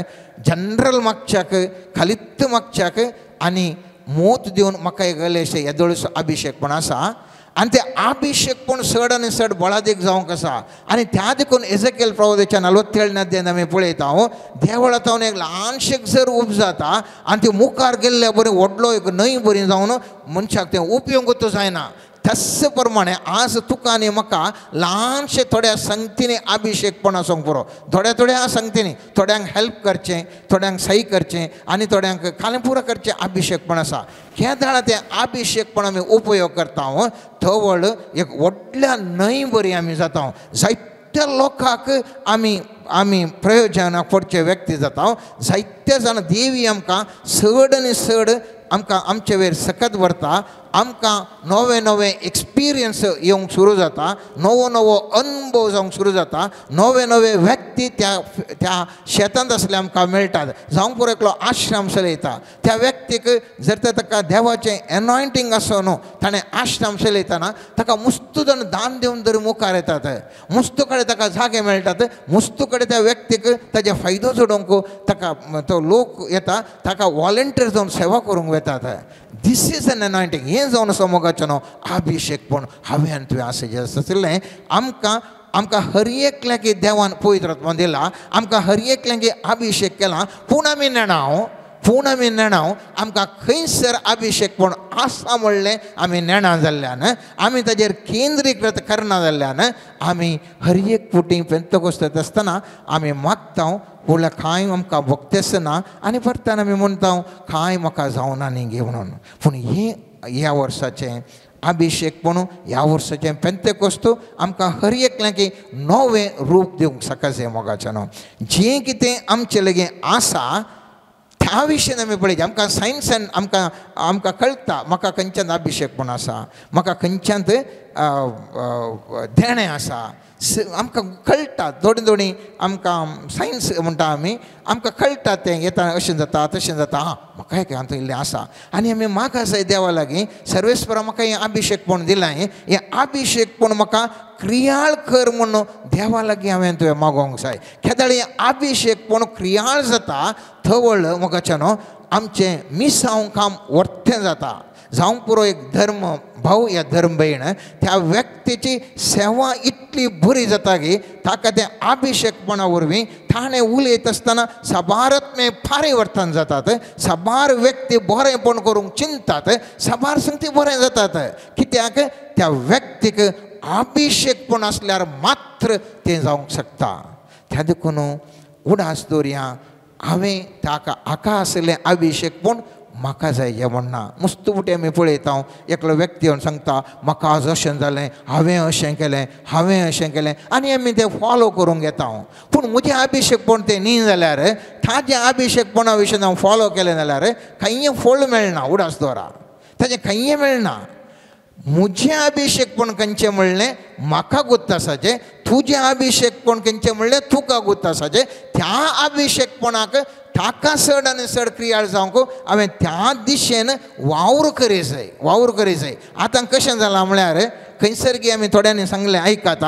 जनरल मागच्याक खालीत मागच्याक आनी मोत दिवन म्हाका एक अशें येदोळसो अभिशेकपण आसा आनी ते अभिशेकपण चड आनी चड बळादीक जावंक आसा. आनी त्या देखून एजेकेल प्रवादाच्या 47 अध्यायांत आमी पळयता देवळा तावन एक ल्हानशें जर उब जाता आनी ती मुखार गेल्ल्या बरी व्हडलो एक न्हंय बरी जावन मनशाक तें उपयोगूच जायना. तस प्रमाणे आज तुका आनी म्हाका ल्हानशे थोड्या संगतींनी अभिशेकपण आसूंक पुरो, थोड्या थोड्या संगतींनी थोड्यांक हेल्प करचें, थोड्यांक सही करचें आनी थोड्यांक खालें पुरो करचें अभिशेकपण आसा. केदाळा तें अभिशेकपण आमी उपयोग करता थवळ एक व्हडल्या न्हंय बरी आमी जाता, जायत्या लोकांक आमी आमी प्रयोजनाक पडचे व्यक्ती जाता, जायते जाण देवी आमकां चड आनी चड आमकां आमचे वयर सकत व्हरता, आमकां नवे नवे एक्सपिरियन्स येवंक सुरू जाता, नवो नवो अनुभव जावंक सुरू जाता, नवे नवे व्यक्ती त्या त्या शेतांत आसले आमकां मेळटात. जावंक पुरो एकलो आश्रम चलयता त्या व्यक्तीक जर तर ताका देवाचें एनॉयंटींग आसो न्हू, ताणें आश्रम चलयतना ताका मुस्तू जाण दान दिवन तरी मुखार येतात, मुस्तू कडेन ताका जागे मेळटात, मुस्तू कडेन त्या व्यक्तीक ताजे फायदो जोडूंक ताका तो लोक येता, ताका वॉलंटियर जावन सेवा करूंक वतात. This is an anointing. हें जावन समोगाचें न्हू अभिशेकपण हांवें आनी तुवें आसा जें आसलें. आमकां आमकां हर एकल्याक देवान पवित्र आत्मा दिला, आमकां हर एकल्याक अभिशेक केला, पूण आमी नेणाव, पूण आमी नेणाव आमकां खंयसर अभिशेकपण आसा म्हणलें आमी नेणा जाल्ल्यान, आमी ताजेर केंद्रीकृत करना जाल्ल्यान आमी हर एक फुटी पेंतकोस्त आसतना आमी मागता म्हणल्यार कांय आमकां भोगतेच ना आनी परतान आमी म्हणटा कांय म्हाका जावना न्ही गे म्हणून. पूण हें ह्या वर्साचें अभिशेकपण, ह्या वर्साचें पेंतेकोस्त आमकां हर एकल्याक नवें रूप दिवंक सकाळचें मोगाचें न्हू. जें कितें आमचें लागीं आसा त्या विशयन आमी पळयता, आमकां सायन्सान आमकां आमकां कळटा म्हाका खंयच्यान अभिशेकपण आसा, म्हाका खंयच्यान देणें आसा, आमकां कळटा. थोडी थोडी आमकां सायन्स म्हणटा आमी, आमकां कळटा तें येता अशें जाता तशें जाता, आं म्हाका एक हातूंत इल्लें आसा आनी आमी म्हाका जाय देवा लागीं सर्वेस्परा म्हाका हें अभिशेकपण दिलां, हें अभिशेकपण म्हाका क्रियाळ कर म्हणून देवा लागीं हांवें तुवें मागोवंक जाय. केदाळी अभिशेकपण क्रियाळ जाता थवळ मोगाचें न्हू आमचें मिसांव काम वर्तें जाता. जावंक पुरो एक धर्म भाव या धर्म भयण त्या व्यक्तीची सेवा इतली बरी जाता की ताका तें अभिशेकपणा वरवीं ताणें उलयत आसतना साबारत्मे परिवर्तन जातात, साबार व्यक्ती बरेंपण करूंक चिंतात, साबार संगती बरें जातात. कित्याक त्या व्यक्तीक अभिशेकपण आसल्यार मात्र तें जावंक शकता. त्या देखून उडास दवरया हांवें ताका हाका आसलें अभिशेकपण म्हाका जाय हें म्हणना. मुस्तू फुटी आमी पळयता एकलो व्यक्ती येवन सांगता म्हाका आज अशें जालें, हांवें अशें केलें, हांवें अशें केलें आनी आमी तें फॉलो करूंक घेता. पूण म्हजें अभिशेकपण तें न्ही जाल्यार ताजें अभिशेकपणा विशीं हांव फॉलो केलें जाल्यार खंय फळ मेळना, उडास दवरा ताजें खंय मेळना. म्हजें अभिशेकपण खंयचें म्हणलें म्हाका गुत्त आसाचें, तुजें अभिशेकपण खंयचें म्हणलें तुका गुत्त आसाचें. त्या अभिशेकपणाक ताका चड आनी चड क्रियाळ जावंक हांवें त्या दिशेन वावर करी जाय, वावर करी जाय. आतां कशें जालां म्हळ्यार खंयसर गी आमी थोड्यांनी सांगलें आयकात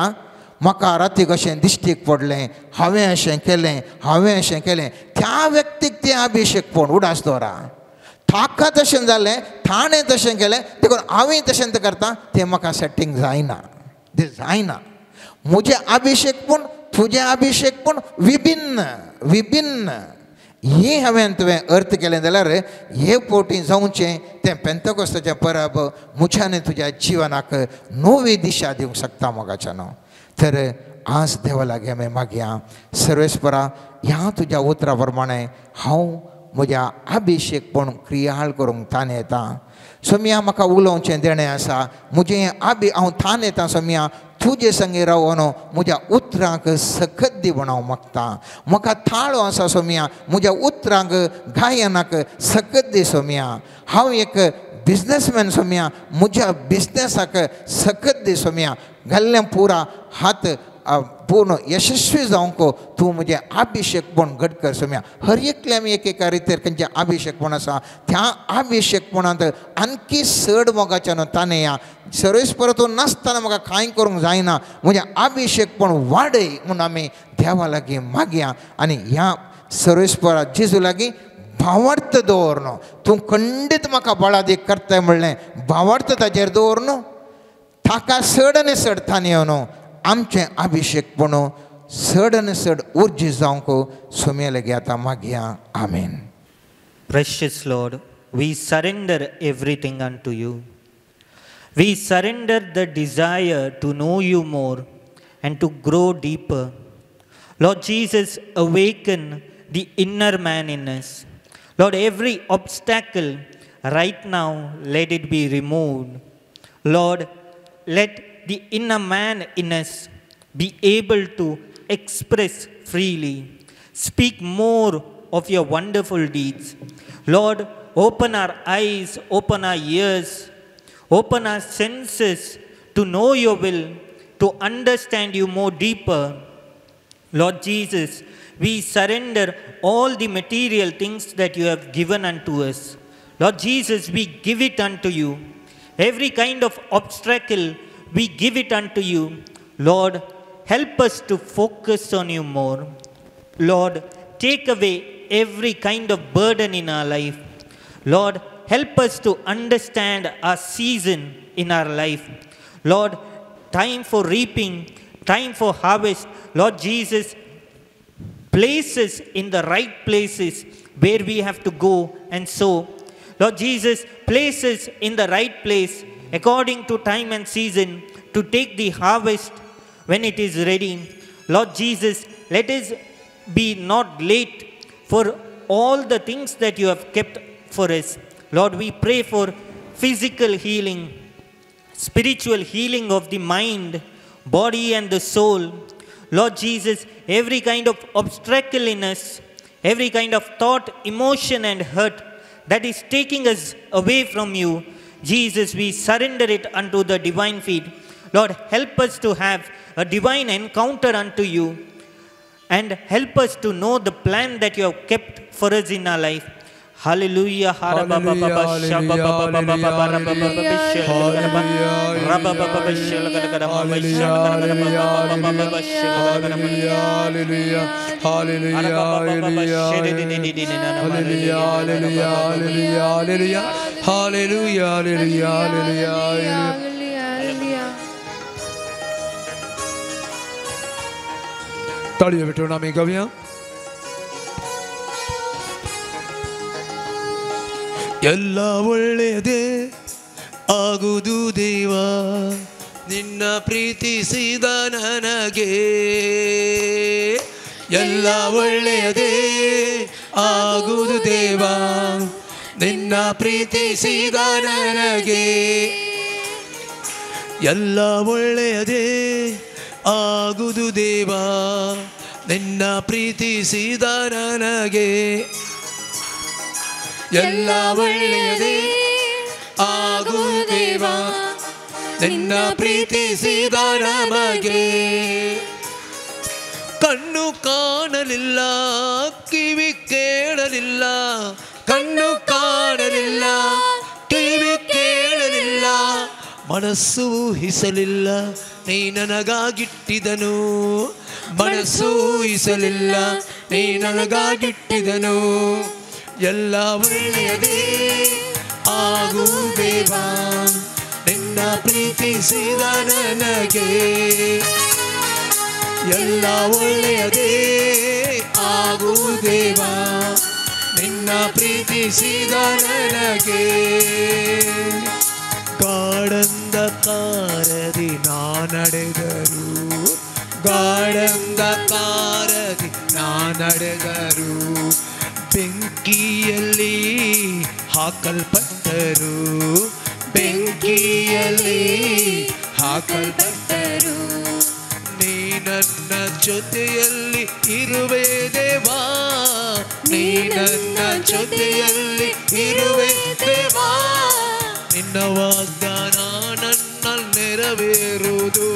म्हाका रातीक अशें दिश्टीक पडलें, हांवें अशें केलें, हांवें अशें केलें. त्या व्यक्तीक तें अभिशेकपण उडास दवरा, ताका तशें जालें, ताणें तशें केलें देखून हांवें तशें करता, तें म्हाका सेटींग जायना, तें जायना. म्हजें अभिशेकपण तुजें अभिशेकपण विभिन्न विभिन्न. हें हांवें तुवें अर्थ केलें जाल्यार हे पोटी जावचें तें पेंतकोस्ताचें परब म्हज्या तुज्या जिवनाक नवी दिशा दिवंक शकता मोगाच्यान. तर आज देवा लागीं आमी मागया सर्वेस्परा ह्या तुज्या उतरा प्रमाणें हांव म्हज्या अभिशेकपण क्रियाळ करूंक तान येता. सोमिया म्हाका उलोवचें देणें आसा, म्हजें हांव थान येता सोमिया तुजे संगी रावन म्हज्या उतरांक सकत दी म्हूण हांव मागता. म्हाका थाळो आसा सोमिया, म्हज्या उतरांक गायनाक सकत दी सोमिया. हांव एक बिजनेसमॅन सोमिया, म्हज्या बिजनेसाक सकत दी सोमिया. घाल्लें पुरा हात पूर्ण यशस्वी जावंक तूं म्हजें अभिशेकपण घट कर सोम्या. हर एकल्या आमी एक एका रितीर खंयचें अभिशेकपण आसा त्या अभिशेकपणांत आणखी चड मोगाच्यान ताणें या सर्वेस परतून नासतना म्हाका कांय करूंक जायना, म्हजें अभिशेकपण वाडय म्हूण आमी देवा लागीं मागया आनी ह्या सर्वेस्परा जेजू लागीं भावार्थ दवरनो, तूं खंडीत म्हाका बळादीक करताय म्हणलें भावार्थ ताचेर दवरनो, ताका चड आनी चड थान येवन आमचें अभिशेकपण चड आनी चड उर्जी जावंक सुमे लागीं आतां मागया. आमेन. Precious Lord, we surrender everything unto you. We surrender the desire to know you more and to grow deeper. Lord Jesus, awaken the inner man in us. Lord, every obstacle right now, let it be removed. Lord, let the inner man in us be able to express freely, speak more of your wonderful deeds. Lord, open our eyes, open our ears, open our senses to know your will, to understand you more deeper. Lord Jesus, we surrender all the material things that you have given unto us. Lord Jesus, we give it unto you. Every kind of obstacle, we give it unto you. Lord, help us to focus on you more. Lord, take away every kind of burden in our life. Lord, help us to understand our season in our life. Lord, time for reaping, time for harvest. Lord Jesus, place us in the right places where we have to go and sow. Lord Jesus, place us in the right place according to time and season to take the harvest when it is ready. Lord Jesus, let us be not late for all the things that you have kept for us. Lord, we pray for physical healing, spiritual healing of the mind, body and the soul. Lord Jesus, every kind of obstacle in us, every kind of thought, emotion and hurt that is taking us away from you, Jesus, we surrender it unto the divine feet. Lord, help us to have a divine encounter unto you and help us to know the plan that you have kept for us in our life. Hallelujah. तालियां बटोना में गवियां. ಎಲ್ಲ ಒಳ್ಳೆಯದೇ ಆಗುವುದು ದೇವ ನಿನ್ನ ಪ್ರೀತಿಸಿದ ನನಗೆ, ಎಲ್ಲ ಒಳ್ಳೆಯದೇ ಆಗುವುದು ದೇವ ನಿನ್ನ ಪ್ರೀತಿಸಿದ ನನಗೆ, ಎಲ್ಲ ಒಳ್ಳೆಯದೇ ಆಗುವುದು ದೇವ ನಿನ್ನ ಪ್ರೀತಿಸಿದ ನನಗೆ, ಎಲ್ಲ ಒಳ್ಳೆಯದೇ ಆಗುದೇವ ನಿನ್ನ ಪ್ರೀತಿಸಿದ ನಮಗೆ. ಕಣ್ಣು ಕಾಣಲಿಲ್ಲ, ಕಿವಿ ಕೇಳಲಿಲ್ಲ, ಕಣ್ಣು ಕಾಣಲಿಲ್ಲ, ಕಿವಿ ಕೇಳಲಿಲ್ಲ, ಮನಸ್ಸು ಊಹಿಸಲಿಲ್ಲ ನೀ ನನಗಾಗಿಟ್ಟಿದನು, ಮನಸ್ಸು ಊಹಿಸಲಿಲ್ಲ ನೀ ನನಗಾಗಿಟ್ಟಿದನು. ಎಲ್ಲ ಒಳ್ಳೆಯದೇ ಆಗುದೇವ ನಿನ್ನ ಪ್ರೀತಿಸಿದ ನನಗೆ, ಎಲ್ಲ ಒಳ್ಳೆಯದೇ ಆಗುದೇವ ನಿನ್ನ ಪ್ರೀತಿಸಿದ ನನಗೆ. ಗಾಢಂಧಕಾರದಿ ನಾ ನಡೆದರು, ಗಾಢಂಧಕಾರದಿ ನಾ ನಡೆದರು, ಬೆಂಕಿಯಲ್ಲಿ ಹಾಕಲ್ಪಟ್ಟರು, ಬೆಂಕಿಯಲ್ಲಿ ಹಾಕಲ್ಪಟ್ಟರು. ನೀ ನನ್ನ ಜೊತೆಯಲ್ಲಿ ಇರುವೆ ದೇವಾ, ನೀ ನನ್ನ ಜೊತೆಯಲ್ಲಿ ಇರುವೆ ದೇವಾ, ನಿನ್ನ ವಾಗ್ದಾನ ನನ್ನ ನೆರವೇರುವುದು,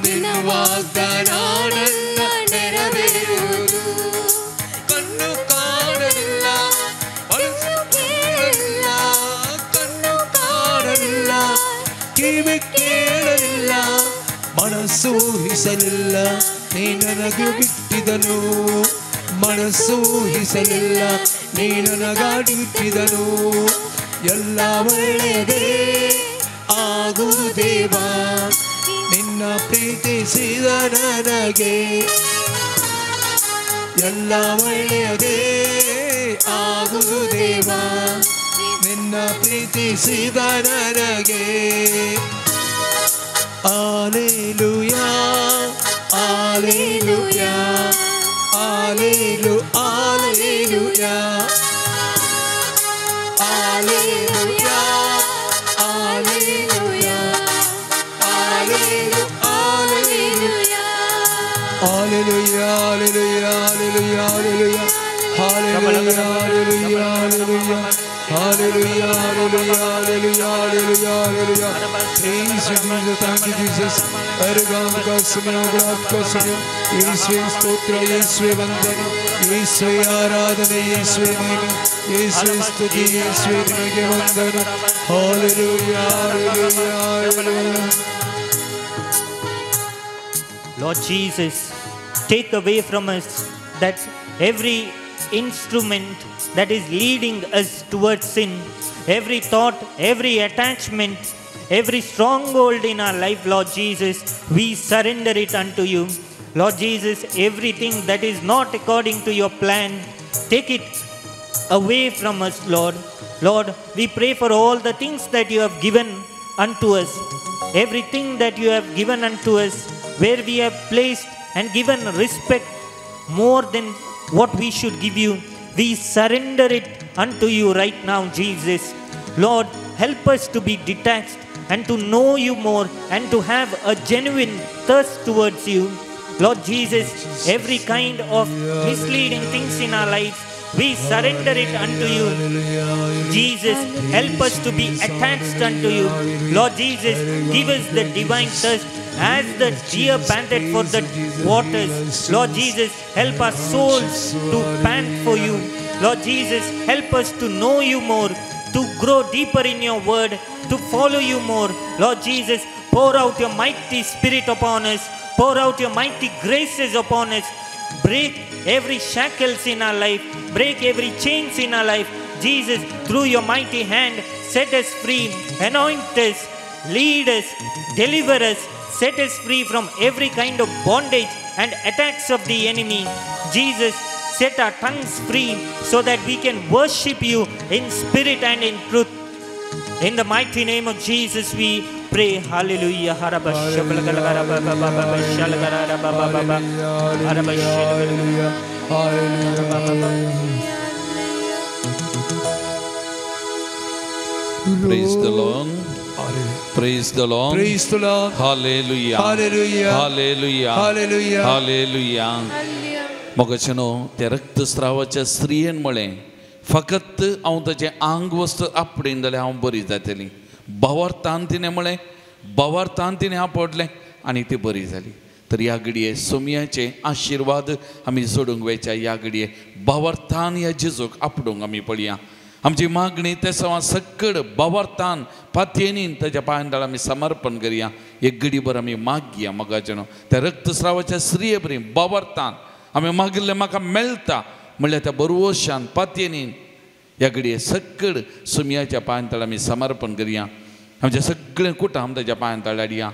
ನಿನ್ನ ವಾಗ್ದಾನ ನನ್ನ ನೆರವೇರುವುದು. ಕಣ್ಣು ಕಾಣಲಿಲ್ಲ, ಮನಸ್ಸು ಕೇಳಲಿಲ್ಲ, ಕಣ್ಣು ಕಾಣಲಿಲ್ಲ, ಕಿವಿ ಕೇಳಲಿಲ್ಲ, ಮನಸ್ಸು ಊಹಿಸಲಿಲ್ಲ ನೀ ನನಗೆ ಬಿಟ್ಟಿದನು, ಮನಸ್ಸು ಊಹಿಸಲಿಲ್ಲ ನೀ ನನಗಾಡಿಟ್ಟಿದನು. ಎಲ್ಲ ಒಳ್ಳೆಯದೇ ಆಗು ದೇವ ನಿನ್ನ ಪ್ರೀತಿಸಿದ ನನಗೆ. ಎಲ್ಲ ಒಳ್ಳೆಯದೇ ಆಗು ದೇವ ನಿನ್ನ ಪ್ರೀತಿಸಿದ ನನಗೆ. Alleluia alleluia allelu alleluia alleluia alleluia allelu alleluia alleluia alleluia alleluia alleluia hallelujah hallelujah hallelujah hallelujah hallelujah hallelujah hallelujah hallelujah. Praise you Jesus, thank you Jesus. ಅರಗಾಮ का समय गुलाब का समय ಯೇಸುವೆ ಸ್ತೋತ್ರ, ಯೇಸುವೆ ವಂದನೆ, ಯೇಸುವೆ ಆರಾಧನೆ, ಯೇಸುವೆ ಮಹಿಮೆ, ಯೇಸುವೆ ಸ್ತುತಿ, ಯೇಸುವೆ ನಿನಗೆ ವಂದನೆ. Hallelujah hallelujah hallelujah. Lord Jesus, take away from us that every instrument that is leading us towards sin, every thought, every attachment, every stronghold in our life, Lord Jesus, we surrender it unto you. Lord Jesus, everything that is not according to your plan, take it away from us, Lord. Lord, we pray for all the things that you have given unto us, everything that you have given unto us, where we have placed and given respect more than what we should give you, we surrender it unto you right now, Jesus. Lord, help us to be detached and to know you more and to have a genuine thirst towards you. Lord Jesus, every kind of misleading things in our lives, we surrender it unto you. Jesus, help us to be attached unto you. Lord Jesus, give us the divine thirst as the deer panted for the waters. Lord Jesus, help our souls to pant for you. Lord Jesus, help us to know you more, to grow deeper in your word, to follow you more. Lord Jesus, pour out your mighty spirit upon us. Pour out your mighty graces upon us. Break every shackles in our life. Break every chains in our life. Jesus, through your mighty hand, set us free. Anoint us, lead us, deliver us, set us free from every kind of bondage and attacks of the enemy. Jesus, set our tongues free so that we can worship you in spirit and in truth. In the mighty name of Jesus we pray. Hallelujah. Praise the Lord. Praise the Lord. Praise the Lord. Hallelujah. Hallelujah. Hallelujah. Hallelujah. Hallelujah. मगचेनो त्या रक्तस्रावाच्या स्त्रियेन म्हळें फकत हांव ताचें आंग वस्तू आपडेन जाल्यार हांव बरी जातली. भावार्थान तिणें म्हळें, भावार्थान तिणें आपडलें आनी ती बरी जाली. तर ह्या घडये सोमयाचे आशिर्वाद आमी जोडूंक वयच्या. ह्या घडये भावार्थान ह्या जेजूक आपडूंक आमी पळया. आमची मागणी ते सवा सकड भावार्थान पातयेनीन ताच्या पांयां आमी समर्पण करया. एक घडीभर आमी मागया मगाचेनो त्या रक्तस्रावाच्या स्त्रिये बरी भावार्थान आमी मागिल्लें म्हाका मेळटा म्हणल्यार त्या बरवशान पातयेनीन ह्या घडये सकड सुमयाच्या पांयां आमी समर्पण करया. आमचें सगळें कुटुंब ताच्या पांयां हाडया.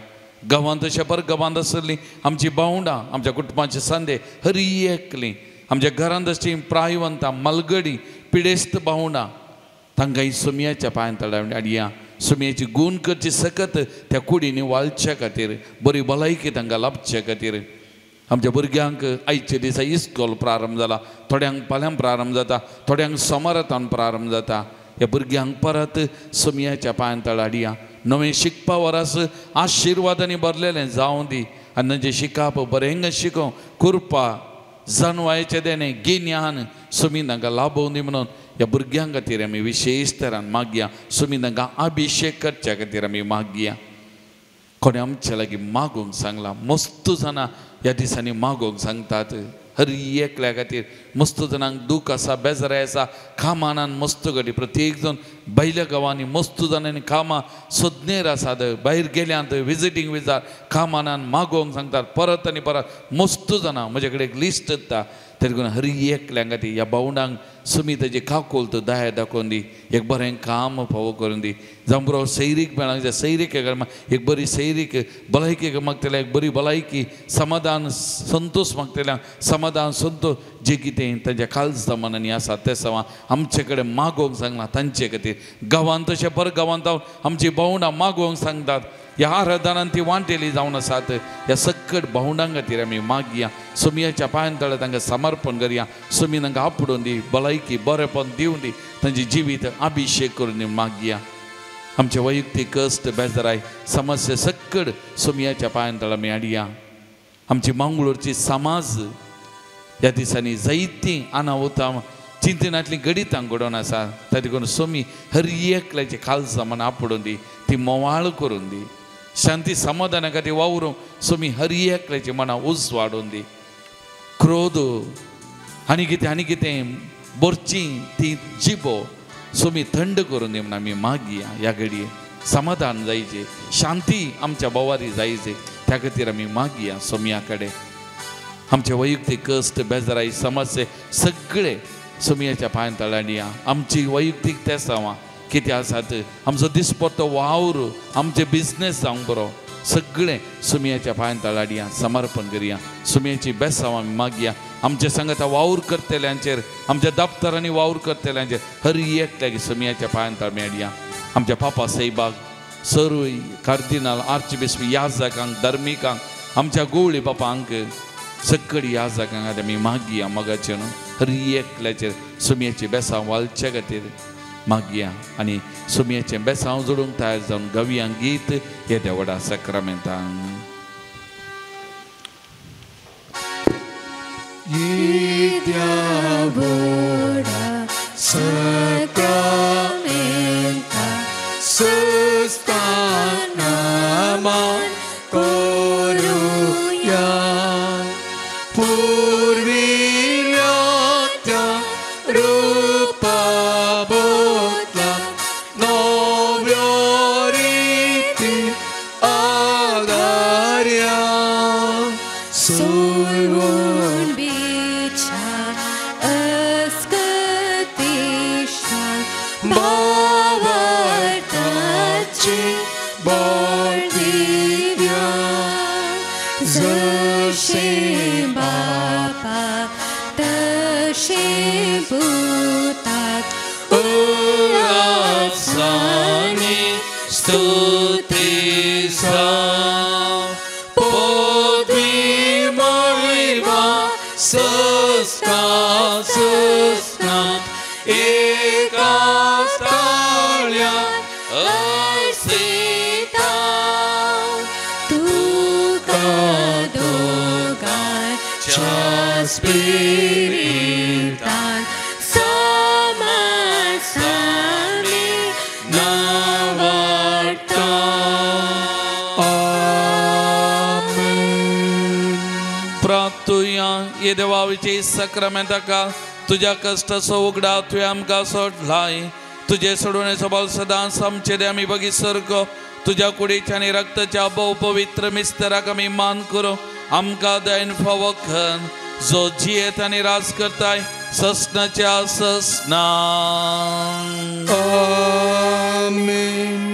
गांवांत शेपर गांवांत आसली आमची भावंडां, आमच्या कुटुंबाचे सांदे हरी एकली, आमच्या घरांत आसची प्रायवंतां, मालगडी, पिडेस्त भावंडां तांकां सुमयाच्या पांयां हाडया. सुमयाची गूण करची सकत त्या कुडींनी वाळच्या खातीर, बरी भलायकी तांकां लाभच्या खातीर. आमच्या भुरग्यांक आयच्या दिसा इस्कोल प्रारंभ जाला, थोड्यांक फाल्यां प्रारंभ जाता, थोड्यांक सोमारातान प्रारंभ जाता. ह्या भुरग्यांक परत सुमयाच्या पांयां हाडया. नवें शिकपा वरास आशिर्वादांनी भरलेलें जावं दी आनी तांचें शिकप बरें शिकोवंक कृपा जानवायचें देणें गिन्यान सुमी तांकां लाभोवं दी म्हणून ह्या भुरग्यां खातीर आमी विशेश तरान मागया. सुमी तांकां अभिशेक करच्या खातीर आमी मागया. कोणें आमच्या लागीं मागूंक सांगलां, मस्त जाणां ह्या दिसांनी मागूंक सांगतात हर एकल्या खातीर. मस्त जाणांक दूख आसा, बेजाराय आसा, कामानान मस्त घडी प्रत्येक जण भायल्या गांवांनी मस्त जाणांनी कामां सोदनेर आसात, भायर गेल्यांत विजिटींग विजार कामानान मागोवंक सांगतात परत आनी परत. मस्त जाणां म्हजे कडेन एक लिस्ट येता, तरी करून हर एकल्यांक खातीर ह्या भावंडांक सुमी ताजी काकुळट दया दाखोवन दी, एक बरें काम फावो करून दी. जावं बरो सैरीक मेळांक जाय, सैरीक एक बरी सैरीक, भलायकी मागतल्यांक एक बरी भलायकी, समाधान संतोश मागतल्यांक समाधान संतोश, जे कितें तांच्या काळजा मनांनी आसा तें सवां आमचे कडेन मागोवंक सांगलां तांचे खातीर. गांवांत तशें पर गांवांत आमची भावंडां मागोवंक सांगतात, ह्या आराधनान ती वांटेली जावन आसात. ह्या सकट भावंडां खातीर आमी मागया, सोमयाच्या पांयां तळ्या तांकां समर्पण करया. सोमी तांकां आपडून दी, भलायकी बरेपण दिवन दी, तांचे जिवीत अभिशेक करून दी मागया. आमचे वैयक्तीक कश्ट बेजाराय समस्या सकट सोमयाच्या पांयां तळ्या आमी हाडया. आमची मंगळूरची समाज ह्या दिसांनी जायतीं अनाहुतां चिंतनांतलीं गणितां घडोवन आसा. ताचे करून सोमी हर एकल्याचे खालसा मनां आपडून दी, ती मोवाळ करून दी, शांती समाधाना खातीर वावरूंक सोमी हर एकल्याची मनां उजवाडून दी. क्रोध आनी कितें आनी कितें बोरची ती जिबो सोमी थंड करून दी म्हूण आमी मागया. ह्या घडये समाधान जायचें, शांती आमच्या भोवारी जायचे, त्या खातीर आमी मागया सोमया कडेन. आमचे वैयक्तीक कश्ट बेजाराय समस्ये सगळे सोमयाच्या पांयां तळांनी. आमची वैयक्तीक तेसांवां कितें आसात, आमचो दिसपट्टो वावर, आमचे बिजनेस जावंक बरो, सगळें सुमयाच्या पांयां तळाडया समर्पण करया. सुमयाची बेसांव आमी मागया. आमचे सांगता वावर करतल्यांचेर, आमच्या दप्तरांनी वावर करतल्यांचेर हर एकल्याक सुमयाच्या पांयां तळ हाडया. आमच्या पापा साहेबाक, सरूय कार्दिनाल, आर्चबिस्प, याजकांक, धर्मिकांक, आमच्या गोवळी बापांक, सकड याजकांक आमी मागया मोगाचें न्हू हर एकल्याचेर सुमयाची बेसांव वालच्या खातीर मागया. आनी सुमयाचें बेसांव जोडूंक तयार जावन गवया गीत येद्या व्हडा साक्रामेंतान. येद्या व्हडा साक्रामेंता सुस्ताना मान करुया, पुर्विल्ल्या त्या रुपा बदला नव्यो रिती आदार्या. सोडून बिछा अस्कतीशा भावार्थाची बळ दिव्या, जशें बापा तशें पुताक उलासानी स्तुती जावं, पदवी महिमा सस्ना सस्ना एका ताळ्या अर्पिता. तुका दोगांच्या स्पिरितान समासामी नावाडता. आमेन. प्रार्थुया. ये देवाचे साक्रामेंताका तुज्या कश्टाचो उगडा तुवें आमकां सोडलाय. तुजे सोडवणेचो बल सदांच आमचे दे आमी बगी सारको तुज्या कुडीच्या आनी रक्ताच्या भोव पवित्र मिस्तराक आमी मान करूं. आमकां दयन फावो कर, जो जियेत आनी राज करताय ससनाच्या ससना. आमेन.